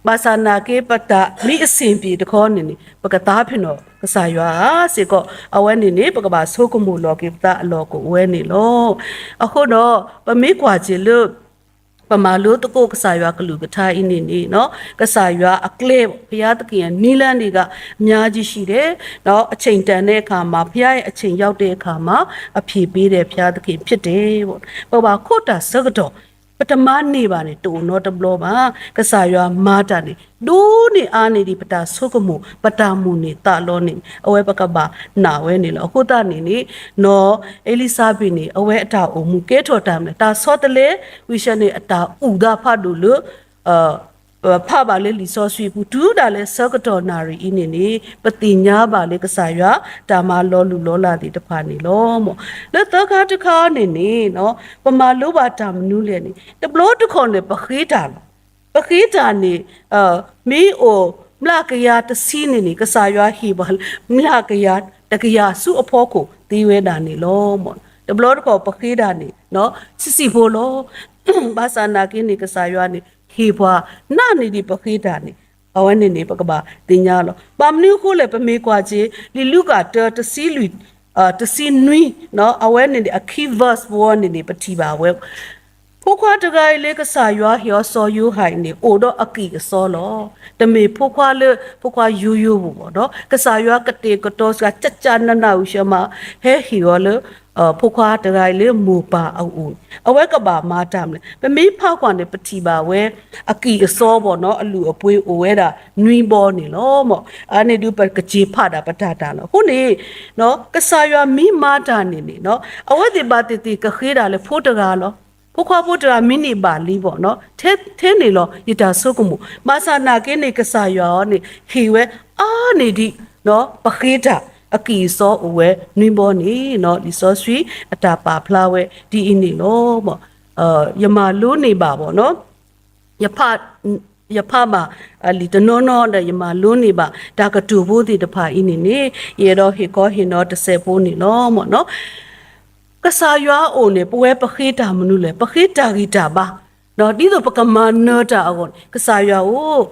ဘၣ်ဆၣ်နာ်က့ ပတၢ်မ့ၢ်အဆင်ပြေတခီန့ၣ်န့ၣ် ပကသးပ့ၤနီၣ်ကစၢ်ယွၤဧါစ့ၢ်ကီး အဝဲန့ၣ်န့ၣ် ပကဘၣ်ဆိကမိၣ်လီၤက့ၤပသးအလီၢ်ကအိၣ်ဝဲန့ၣ်လီၤ. အဃိဒီး ပမ့ၢ်ကွၢ်က့ၤလၢ ပမၤလိသကိးကစၢ်ယွၤကလုၢ်ကထါအံၤန့ၣ်န့ၣ် ကစၢ်ယွၤအကျဲ ဘုရားသခင်အနည်းလမ်းတွေက အများကြီးရှိတယ်. ဒီးအချိန်တန်တဲ့အခါမှာ ဘုရားရဲ့အချိန်ရောက်တဲ့အခါမှာ အဖြေပေးတဲ့ဘုရားသခင်ဖြစ်တယ်. ပဘၣ်ခိးတၢ်ဆၢကတီၢ် ပတမၤန့ၢ်ဘၣ်န့ၣ် တအိၣ်နီတဘျီဘၣ်. ကစၢ်ယွၤမၤတၢ်န့ၣ် ဒိၣ်န့ၢ်အါန့ၢ်ဒံးပတၢ်ဆိကမိၣ် ပတၢ်မိၣ်န့ၢ်သးလီန့ၣ် အဝဲပကဘၣ်နာ်ဝဲန့ၣ်လီၤ. အဃိသတးန့ၣ်န့ၣ် နီၢ်အ့လံၤစဘ့းန့ၣ် အဝဲအတၢ်အိၣ်မူကဲထီၣ်တၢ်မနုၤလဲၣ်, တၢ်ဆီတလဲ ဝံၡါန့ၣ် အတၢ်အုၣ်သးဖးဒိၣ်လၢ ဖးဘၣ်လၢလံာ်စီဆှံအပူၤ တုၤဒၣ်လဲာ်ဆၢကတီၢ်နၣ်ရံၣ်အံၤန့ၣ်န့ၣ် ပသ့ၣ်ညါဘၣ်လၢကစၢ်ယွၤတၢ်မၤလီၤလုၢ်လီၤလးသ့ၣ်တဖၣ်န့ၣ်လီၤ. လၢသၢခါတခါန့ၣ်န့ၣ် ပမၤလိဘၣ်တၢ်မနုၤလဲၣ်န့ၣ် တဘျီတခီၣ်န့ၣ် ပဃ့တၢ်လီၤ. ပဃ့တၢ်န့ၣ် မ့ၢ်အိၣ်မျးကယၤတဆံန့ၣ်န့ၣ် ကစၢ်ယွၤဟ့ၣ်ပှၤမျးကယၤ တကယၤဆူအဖီခိၣ်သ့ဝဲဒၣ်န့ၣ်လီၤ. တဘျီတခီၣ်ပဃ့တၢ်န့ၣ် ဆံးဆံးဖိလီၤ. ဘၣ်ဆၣ်နာ်က့န့ၣ် ကစၢ်ယွၤန့ၣ် ဟ့ၣ်ပှၤနးန့ၢ်ဒံးပဃ့တၢ်န့ၣ် အဝဲန့ၣ်န့ၣ် ပကဘၣ်သ့ၣ်ညါလီၤ. ဘၣ်မနုၤအဃိလဲၣ် ပမ့ၢ်ကွၢ်က့ၤ လံာ်လူၤကၣ်တၢ တဆံလွံၢ် တဆံနွံ အဝဲန့ၣ်န့ၣ် အ key verse ဖိန့ၣ်န့ၣ် ပထံၣ်ဘၣ်ဝဲ ဖိခွါတဂၤအံၤလၢကစၢ်ယွၤဟ့ၣ်အီၤစီၤယိၤဟၣ်အံၤန့ၣ် အိၣ်ဒီးအကံၢ်အစီလီၤ. တမ့ၢ်ဖိခွါလၢ ဖိခွါယိယိဘၣ်နီၤ. ကစၢ်ယွၤကတဲာ်ကတီၤစှၤ ကၠၢ်ကၠၢ်နးနးဝံၤဆၢမး ဟဲဟ့ၣ်အီၤလၢ ဖိခွါတဂၤအံၤလၢမိၢ်ပၢ်အအိၣ်န့ၣ် အဝဲကဘၣ်မၤတၢ်မနုၤလဲၣ်. ပမ့ၢ်ဖးကွၢ်န့ၣ် ပထံၣ်ဘၣ်ဝဲ အကံၢ်အစီဘၣ်နီၤ အလုၢ်အပှ့ၤအိၣ်ဝဲဒၣ်နွံဘီန့ၣ်လီၤ. အန့ၣ်ဒုးပကစ့ဖးဒၣ်ပတၢ်တၢ်လီၤ. အဃိန့ၣ် ကစၢ်ယွၤမ့ၢ်မၤတၢ်န့ၣ်န့ၣ် အဝဲသ့ၣ်ဘၣ်သ့ၣ်သ့ၣ်ကဃ့ဒၣ်လၢဖိတဂၤလီၤ. ဖိခွါဖိတဂၤမ့ၢ်န့ၢ်ဘၣ်လံဘၣ်နီၤ ထဲန့ၣ်လီၤ ယတၢ်ဆိကမိၣ် ဘၣ်ဆၣ်နာ်က့န့ၣ် ကစၢ်ယွၤအံၤန့ၣ် ဟ့ၣ်ဝဲအါန့ၢ်ဒံး ပဃ့တၢ် အကံၢ်အစီအိၣ်ဝဲနွံဘီန့ၣ် လံာ်စီဆှံအတၢ်ပာ်ဖျါဝဲဒ်အံၤန့ၣ်လီၤ. ယမၤလိန့ၢ်ဘၣ်ဘၣ်နီၤ ယဖးဘၣ်လံာ်တနီၤနီၤဒီး ယမၤလိန့ၢ်ဘၣ် တၢ်ကတိၤဖိသ့ၣ်တဖၣ်အံၤန့ၣ်န့ၣ် ယအဲၣ်ဒိးဟ့ၣ်ခီဟ့ၣ်နီၤတစဲးဖိန့ၣ်လီၤ. ကစၢ်ယွၤအအိၣ်န့ၣ် ပဝဲပဃ့တၢ်မနုၤလဲၣ်, ပဃ့တၢ်ဂံၢ်တၢ်ဘါ, ဒ်သိးပကမၤနၢၤတၢ်အဂီၢ်န့ၣ် ကစၢ်ယွၤဧၢ,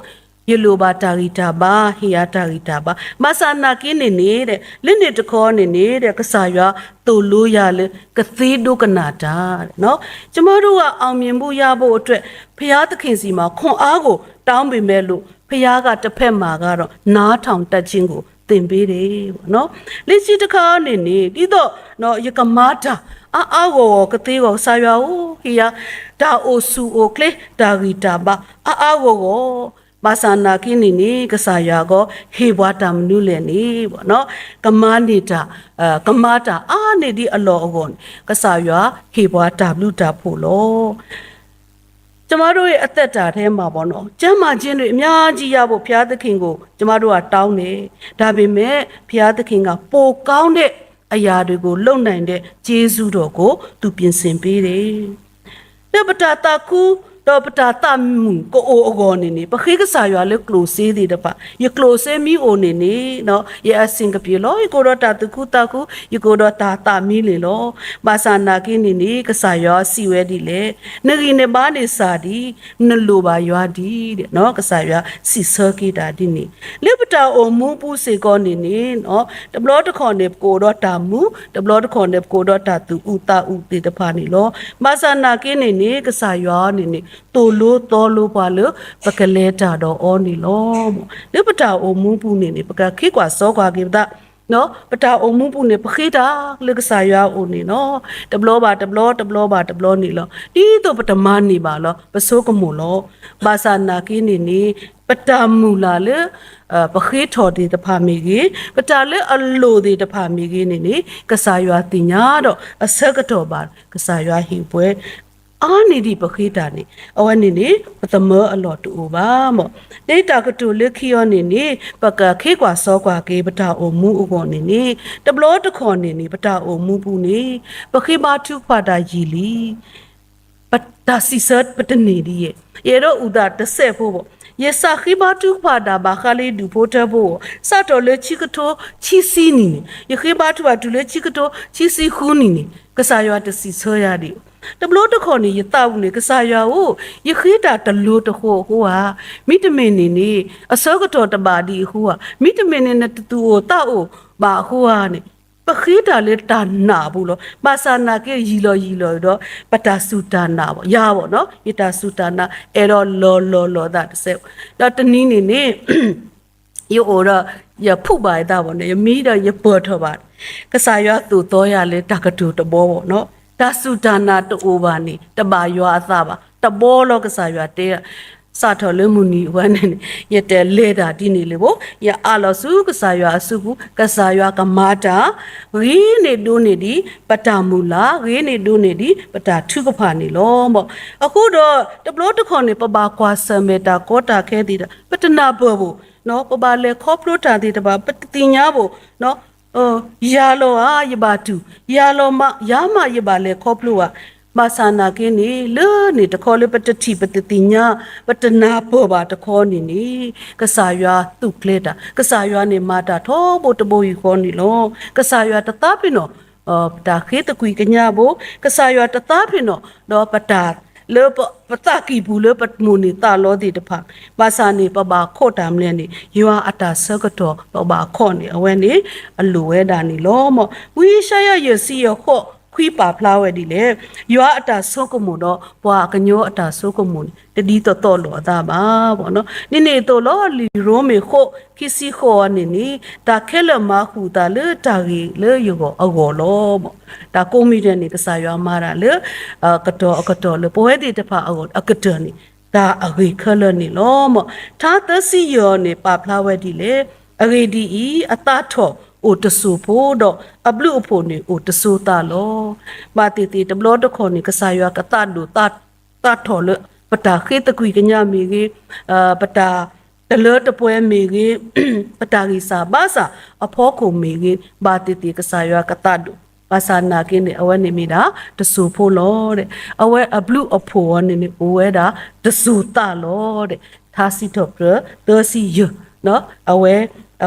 ယလိၣ်ဘၣ်တၢ်ဂံၢ်တၢ်ဘါ, ဟ့ၣ်ယၤတၢ်ဂံၢ်တၢ်ဘါ, ဘၣ်ဆၣ်နာ်က့န့ၣ်န့ၣ် လၢန့ၣ်တခီန့ၣ်န့ၣ် ကစၢ်ယွၤသိၣ်လိယၤလၢကသ့ဒိကနၣ်တၢ် ကျွန်တော်တို့က အောင်မြင်မှုရဖို့အတွက် ဘုရားသခင်ဆီမှာ ခွန်အားကို တောင်းပေမဲ့လို့ ဘုရားက တစ်ဖက်မှာကတော့ နားထောင်တတ်ခြင်းကို သင်ပေးတယ်ပေါ့နော်. လံာ်စီဆှံတခါန့ၣ်န့ၣ် ဒ်သိး ယကမၤတၢ် အါအါဂီၢ်ဂီၢ် ကသ့အဂီၢ် ကစၢ်ယွၤဧၢ, ဟ့ၣ်ယၤ တၢ်အိၣ်ဆူၣ်အိၣ်ချ့ တၢ်ဂံၢ်တၢ်ဘါ အါအါဂီၢ်ဂီၢ်, ဘၣ်ဆၣ်နာ်က့န့ၣ်န့ၣ် ကစၢ်ယွၤက ဟ့ၣ်ပှၤတၢ်မနုၤလဲၣ်န့ၣ် ကမၤန့ၢ်တၢ် ကမၤတၢ်အါန့ၢ်ဒံးအလီၢ်အဂီၢ်န့ၣ် ကစၢ်ယွၤဟ့ၣ်ပှၤတၢ်ဘျုးတၢ်ဖှိၣ်လီၤ. ကျွန်တော်တို့ရဲ့အသက်တာထဲမှာပေါ့နော် ကျန်းမာခြင်းတွေအများကြီးရဖို့အတွက် ဘုရားသခင်ကို ကျွန်တော်တို့ကတောင်းတယ်။ ဒါပေမဲ့ ဘုရားသခင်က ပိုကောင်းတဲ့အရာတွေကို လုပ်နိုင်တဲ့ ကျေးဇူးတော်ကို သူ ပြင်ဆင်ပေးတယ်. လၢပတၢ်သးခု ဒီးပတၢ်သးမုာ်ကအိၣ်အဂီၢ်န့ၣ်န့ၣ် ပဃ့ကစၢ်ယွၤလၢကျိၣ်စ့သ့ၣ်တဖၣ်, ယကျိၣ်စ့မ့ၢ်အိၣ်န့ၣ်န့ၣ် ယအဆင်ကပြေလီၤ. ယကအိၣ်ဒီးတၢ်သူၣ်ခုသးခု, ယကအိၣ်ဒီးတၢ်သးမံလ့ၤလီၤ. ဘၣ်ဆၣ်နာ်က့န့ၣ်န့ၣ် ကစၢ်ယွၤစံးဝဲဒ်လဲၣ်, နဂံၢ်နဘါန့ၣ်စၢ်ဒံး, နလိၣ်ဘၣ်ယွၤဒံး ကစၢ်ယွၤစံးဆၢက့ၤတၢ်ဒ်န့ၣ် လၢပတၢ်အိၣ်မူပူၤစ့ၢ်ကီးန့ၣ်န့ၣ် တဘျီတခီၣ်န့ၣ် ပကအိၣ်ဒီးတၢ်မူ, တဘျီတခီၣ်န့ၣ် ပကအိၣ်ဒီးတၢ်သူၣ်အုးသးအုးသ့ၣ်တဖၣ်န့ၣ်လီၤ. ဘၣ်ဆၣ်နာ်က့န့ၣ်န့ၣ် ကစၢ်ယွၤန့ၣ်န့ၣ် သိၣ်လိသီလိပှၤလၢ ပကလဲၤတၢ်ဒီးအီၤန့ၣ်လီၤ. လၢပတၢ်အိၣ်မူပူၤန့ၣ်န့ၣ် ပကဃ့ကွၢ်စီကွၢ်က့ၤပသး ပတၢ်အိၣ်မူပူၤန့ၣ် ပဃ့တၢ်လၢကစၢ်ယွၤအအိၣ်န့ၣ်လီၤ. တဘျီဘၣ်တဘျီ တဘျီဘၣ်တဘျီန့ၣ်လီၤ. ဒ်သိးပတမၤန့ၢ်ဘၣ်လီၤ ပဆိကမိၣ်လီၤ. ဘၣ်ဆၣ်နာ်က့န့ၣ်န့ၣ် ပတၢ်မုၢ်လၢ်လၢ ပဃ့ထီၣ်သ့ၣ်တဖၣ်မ့ၢ်ဂ့ၤ, ပတၢ်လၢအလိၣ်သ့ၣ်တဖၣ်မ့ၢ်ဂ့ၤန့ၣ်န့ၣ် ကစၢ်ယွၤသ့ၣ်ညါဒီးအဆၢကတီၢ်ဘၣ် ကစၢ်ယွၤဟ့ၣ်ပှဲၤ အါန့ၢ်ဒံးပဃ့တၢ်န့ၣ် အဝဲန့ၣ်န့ၣ် ပသမၢအလီၢ်တအိၣ်ဘၣ်မၢ်. ဒ်တၢ်ကတိၤလၢခံအီၤန့ၣ်န့ၣ် ပကခ့ကွၢ်စီကွၢ်က့ၤ ပတၢ်အိၣ်မူအဂီၢ်န့ၣ်န့ၣ် တဘျီတခီၣ်န့ၣ်န့ၣ် ပတၢ်အိၣ်မူပူၤန့ၣ် ပဃ့ဘါထုကဖၣ်တၢ်ယံာ်လံ ပတၢ်စံးဆၢပတန့ၢ်ဒံးယဲၢ်. ယအဲၣ်ဒိးအုၣ်သးတစဲးဖိဘၣ်. ယစးဃ့ဘါထုကဖၣ်တၢ်ဘၣ်ဃးလၢယဒူၣ်ဖိထၢဖိအဂီၢ် စးထီၣ်လၢဆံကထိဆံဆံနံၣ်န့ၣ်, ယဃ့ဘါထုကဖၣ်တုၤလၢဆံကထိဆံဆံဃုနံၣ်န့ၣ် ကစၢ်ယွၤတစံးဆၢယၤဒံး. တဘျီတခီၣ်န့ၣ် ယသးပူၤန့ၣ် ကစၢ်ယွၤဧၢ, ယဃ့တၢ်တလိၤတဃီၤအဃိဧါ, မ့တမ့ၢ်န့ၣ်န့ၣ် အဆၢကတီၢ်တဘၣ်ဒံးအဃိဧါ, မ့တမ့ၢ်န့ၣ် နတသူၣ်အိၣ်သးအိၣ်ဘၣ်အဃိဧါန့ၣ် ပဃ့တၢ်လၢတၢ်နာ်အပူၤလီၤ. ဘၣ်ဆၣ်နာ်က့ယံာ်လီၤယံာ်လီၤဒီး ပတၢ်စူၢ်တၢ်နာ်ဘၣ် ယၤဘၣ်နီၤ, ယတၢ်စူၢ်တၢ်နာ် အဲၣ်ဒိးလီၤလီၤလီၤသးတစဲး. ဒီးတနံၤန့ၣ်န့ၣ် ယအိၣ်ဒီး ယဖုးဘၣ်ယသးဘၣ်န့ၣ် ယမံဒီးယပၢၢ်ထီၣ်ဘၣ်, ကစၢ်ယွၤသိၣ်သီယၤလၢတၢ်ကတိၤတဘီဘၣ်နီၤ, တၢ်စူၢ်တၢ်နာ်တအိၣ်ဘၣ်န့ၣ် တဘၣ်ယွၤအသးဘၣ်, တဘီလီၤကစၢ်ယွၤတဲ, စးထီၣ်လၢမုၢ်နံၤအဝဲန့ၣ်န့ၣ် ယတလဲၤတၢ်ဒ်န့ၣ်လၢၤဘၣ်, ယအးလီၤဆူကစၢ်ယွၤအစုပူၤ, ကစၢ်ယွၤကမၤတၢ် ဂ့ၤန့ၢ်ဒိၣ်န့ၢ်ဒံး ပတၢ်မုၢ်လၢ်, ဂ့ၤန့ၢ်ဒိၣ်န့ၢ်ဒံး ပတၢ်ထုကဖၣ်န့ၣ်လီၤမၢ်. အဃိဒီး တဘျီတခီၣ်န့ၣ် ပဘၣ်ကွၢ်ဆၢၣ်မဲာ်တၢ်ကီတၢ်ခဲသ့ၣ်တဖၣ် ပတနၢ်ပၢၢ်ဘၣ်, ပဘၣ်လဲၤခီဖျိတၢ်သ့ၣ်တဖၣ် ပတသ့ၣ်ညါဘၣ်, ယၤလီၤဧါ ယဘၣ်တူၢ်, ယၤလီၤမး ယၤမးယဘၣ်လဲၤခီဖျိဧါ. ဘၣ်ဆၣ်နာ်က့န့ၣ် လၢန့ၣ်တခီလၢပတထံၣ်ပတသ့ၣ်ညါ ပတနၢ်ပၢၢ်ဘၣ်တခီန့ၣ်န့ၣ် ကစၢ်ယွၤသူၣ်ကျဲၤတၢ်, ကစၢ်ယွၤန့ၣ်မၤတၢ်ထီဘိတဘိယူၢ်ဃီန့ၣ်လီၤ. ကစၢ်ယွၤတသးပ့ၤနီၣ် ပတၢ်ဃ့သကွံာ်ကညးဘၣ်, ကစၢ်ယွၤတသးပ့ၤနီၣ် ဒီးပတၢ်လၢပသးကံၢ်ပူၤလၢပမိၣ်န့ၢ်သးလီသ့ၣ်တဖၣ်, ဘၣ်ဆၣ်န့ၣ် ပဘၣ်ခိးတၢ်မနုၤန့ၣ် ယွၤအတၢ်ဆၢကတီၢ် ပဘၣ်ခိးန့ၣ် အဝဲန့ၣ် အလိၣ်ဝဲဒၣ်န့ၣ်လီၤမၢ်. ဝံယၡါယၤ ယဲၢ်ဆံယဲၢ်ဃိးခွံပာ်ဖျါဝဲဒ်လဲၣ်, ယွၤအတၢ်ဆိကမိၣ်ဒီး ပှၤကညီအတၢ်ဆိကမိၣ်န့ၣ် တဒ်သိးသိးလိာ်အသးဘၣ်. ဒ်န့ၣ်အသိးလီၤ လံာ်ရိမ့ၤဃိး ခံဆံဃိးအံၤန့ၣ်န့ၣ် တၢ်ခဲလၢာ်မၤဃုာ်သးလၢတၢ်ဂ့ၤလၢယဂီၢ်အဂီၢ်လီၤ. တၢ်ကိးမံၤဒဲးန့ၣ် ကစၢ်ယွၤမၤတၢ်လၢ ကတီၢ်အကတီၢ်လၢပဝဲသ့ၣ်တဖၣ်အဂီၢ်အကတၢၢ်န့ၣ် တၢ်အဂ့ၤခဲလၢာ်န့ၣ်လီၤ. ထါသၢဆံယဲၢ်န့ၣ် ပာ်ဖျါဝဲဒ်လဲၣ်, အဂ့ၢ်ဒ်အံၤ, အသးထီၣ်အိၣ်တစိၤဖိဒီး အဘျုးအဖှိၣ်န့ၣ်အိၣ်တစိၤသးလီၤ. ဘၣ်သ့ၣ်သ့ၣ်တဘျီတခီၣ်န့ၣ် ကစၢ်ယွၤကသးဒိၣ် သးထီၣ်လၢ ပတၢ်ဃ့သကွံာ်ကညးမ့ၢ်ဂ့ၤ, ပတၢ်တလၢတပှဲၤမ့ၢ်ဂ့ၤ, ပတၢ်ဂံၢ်စၢ်ဘါစၢ်အဖီခိၣ်မ့ၢ်ဂ့ၤ, ဘၣ်သ့ၣ်သ့ၣ်ကစၢ်ယွၤကသးဒိၣ်, ဘၣ်ဆၣ်နာ်က့န့ၣ် အဝဲန့ၣ်မ့ၢ်ဒၣ်တစိၤဖိလီၤ. အဝဲအဘျုးအဖှိၣ်အီၤန့ၣ်န့ၣ် အိၣ်ဝဲဒၣ်တစိၤသးလီၤ. ထါစံးထီၣ်ပတြၢၤ သၢဆံယဲၢ် အဝဲ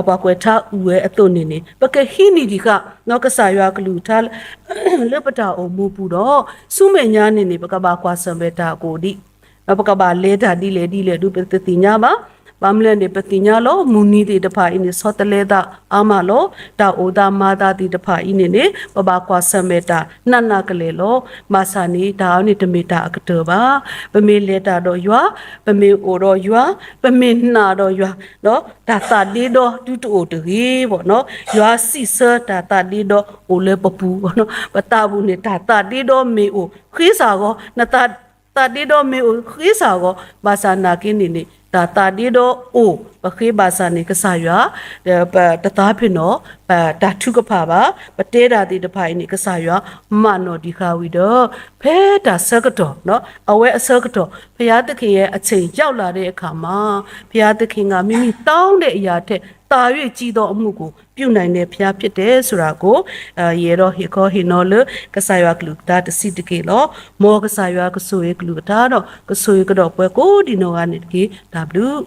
ပှၤကွဲးထါအုၣ်ဝဲအသိးန့ၣ်န့ၣ် ပကဟံးန့ၢ်ဒံးဃာ် ကစၢ်ယွၤကလုၢ်ကထါ လၢပတၢ်အိၣ်မူပူၤဒီး ဆူမဲာ်ညါန့ၣ်န့ၣ် ပကဘၣ်ကွၢ်ဆၢၣ်မဲာ်တၢ်ကိးဒံး, ပကဘၣ်လဲၤတၢ်ဒ်လဲၣ်ဒ်လဲၣ်ဒုး ပတသ့ၣ်ညါဘၣ်. ဘၣ်မနုၤလဲၣ်န့ၣ် ပသ့ၣ်ညါလီၤ မုၢ်နံၤသ့ၣ်တဖၣ်အံၤန့ၣ် ဆီတလဲသးအါမးလီၤ. တၢ်အိၣ်သးမၤသးသ့ၣ်တဖၣ်အံၤန့ၣ်န့ၣ် ပဘၣ်ကွၢ်ဆၢၣ်မဲာ်တၢ်နးနးကလဲာ်လီၤ. ဘၣ်ဆၣ်န့ၣ် တၢ်အံၤန့ၣ်တမ့ၢ်တၢ်အကတၢၢ်ဘၣ်. ပမ့ၢ်လဲၤတၢ်ဒီးယွၤ, ပမ့ၢ်အိၣ်ဒီးယွၤ, ပမ့ၢ်နာ်ဒီးယွၤ တၢ်သးဒ့ဒီတုၤတအိၣ်တဂ့ၤဘၣ်နီၤ. ယွၤစံးဆၢတၢ်သးဒ့ဒီအိၣ်လၢပပူၤဘၣ်နီၤ. ပသးပူၤန့ၣ် တၢ်သးဒ့ဒီမ့ၢ်အိၣ်ဃ့စ့ၢ်ကီး, နသးဒ့ဒီမ့ၢ်အိၣ်ဃ့စ့ၢ်ကီး, ဘၣ်ဆၣ်နာ်က့န့ၣ်န့ၣ် တၢ်သးဒ့ဒီအိၣ်, ပဃ့ဘၣ်ဆၣ်န့ၣ် ကစၢ်ယွၤ ပတသးပ့ၤနီၣ် ပတၢ်ထုကဖၣ်ဘၣ်, ပတဲတၢ်သ့ၣ်တဖၣ်အံၤန့ၣ် ကစၢ်ယွၤမၤနီၣ်ဒံးဃာ်ဝံၤဒီး ဖဲတၢ်ဆၢကတီၢ် အဝဲအဆၢကတီၢ် ဘုရားသခင်ရဲ့အချိန်ရောက်လာတဲ့အခါမှာ ဘုရားသခင်ကမိမိတောင်းတဲ့အရာထက်သာ၍ကြီးသောအမှုကိုပြုနိုင်တဲ့ဘုရားဖြစ်တယ်ဆိုတာကို ယအဲၣ်ဒိးဟ့ၣ်ခီဟ့ၣ်နီၤလၢကစၢ်ယွၤကလုၢ်ကထါတဆံးတက့ၢ်လီၤ. မ်ကစၢ်ယွၤကဆိၣ်ဂ့ၤကလုၢ်ကထါဒီး ကဆိၣ်ဂ့ၤကဒီးပှၤကိးဒံးနီၢ်ဂၤန့ၣ်တက့ၢ်. တၢ်ဘျုး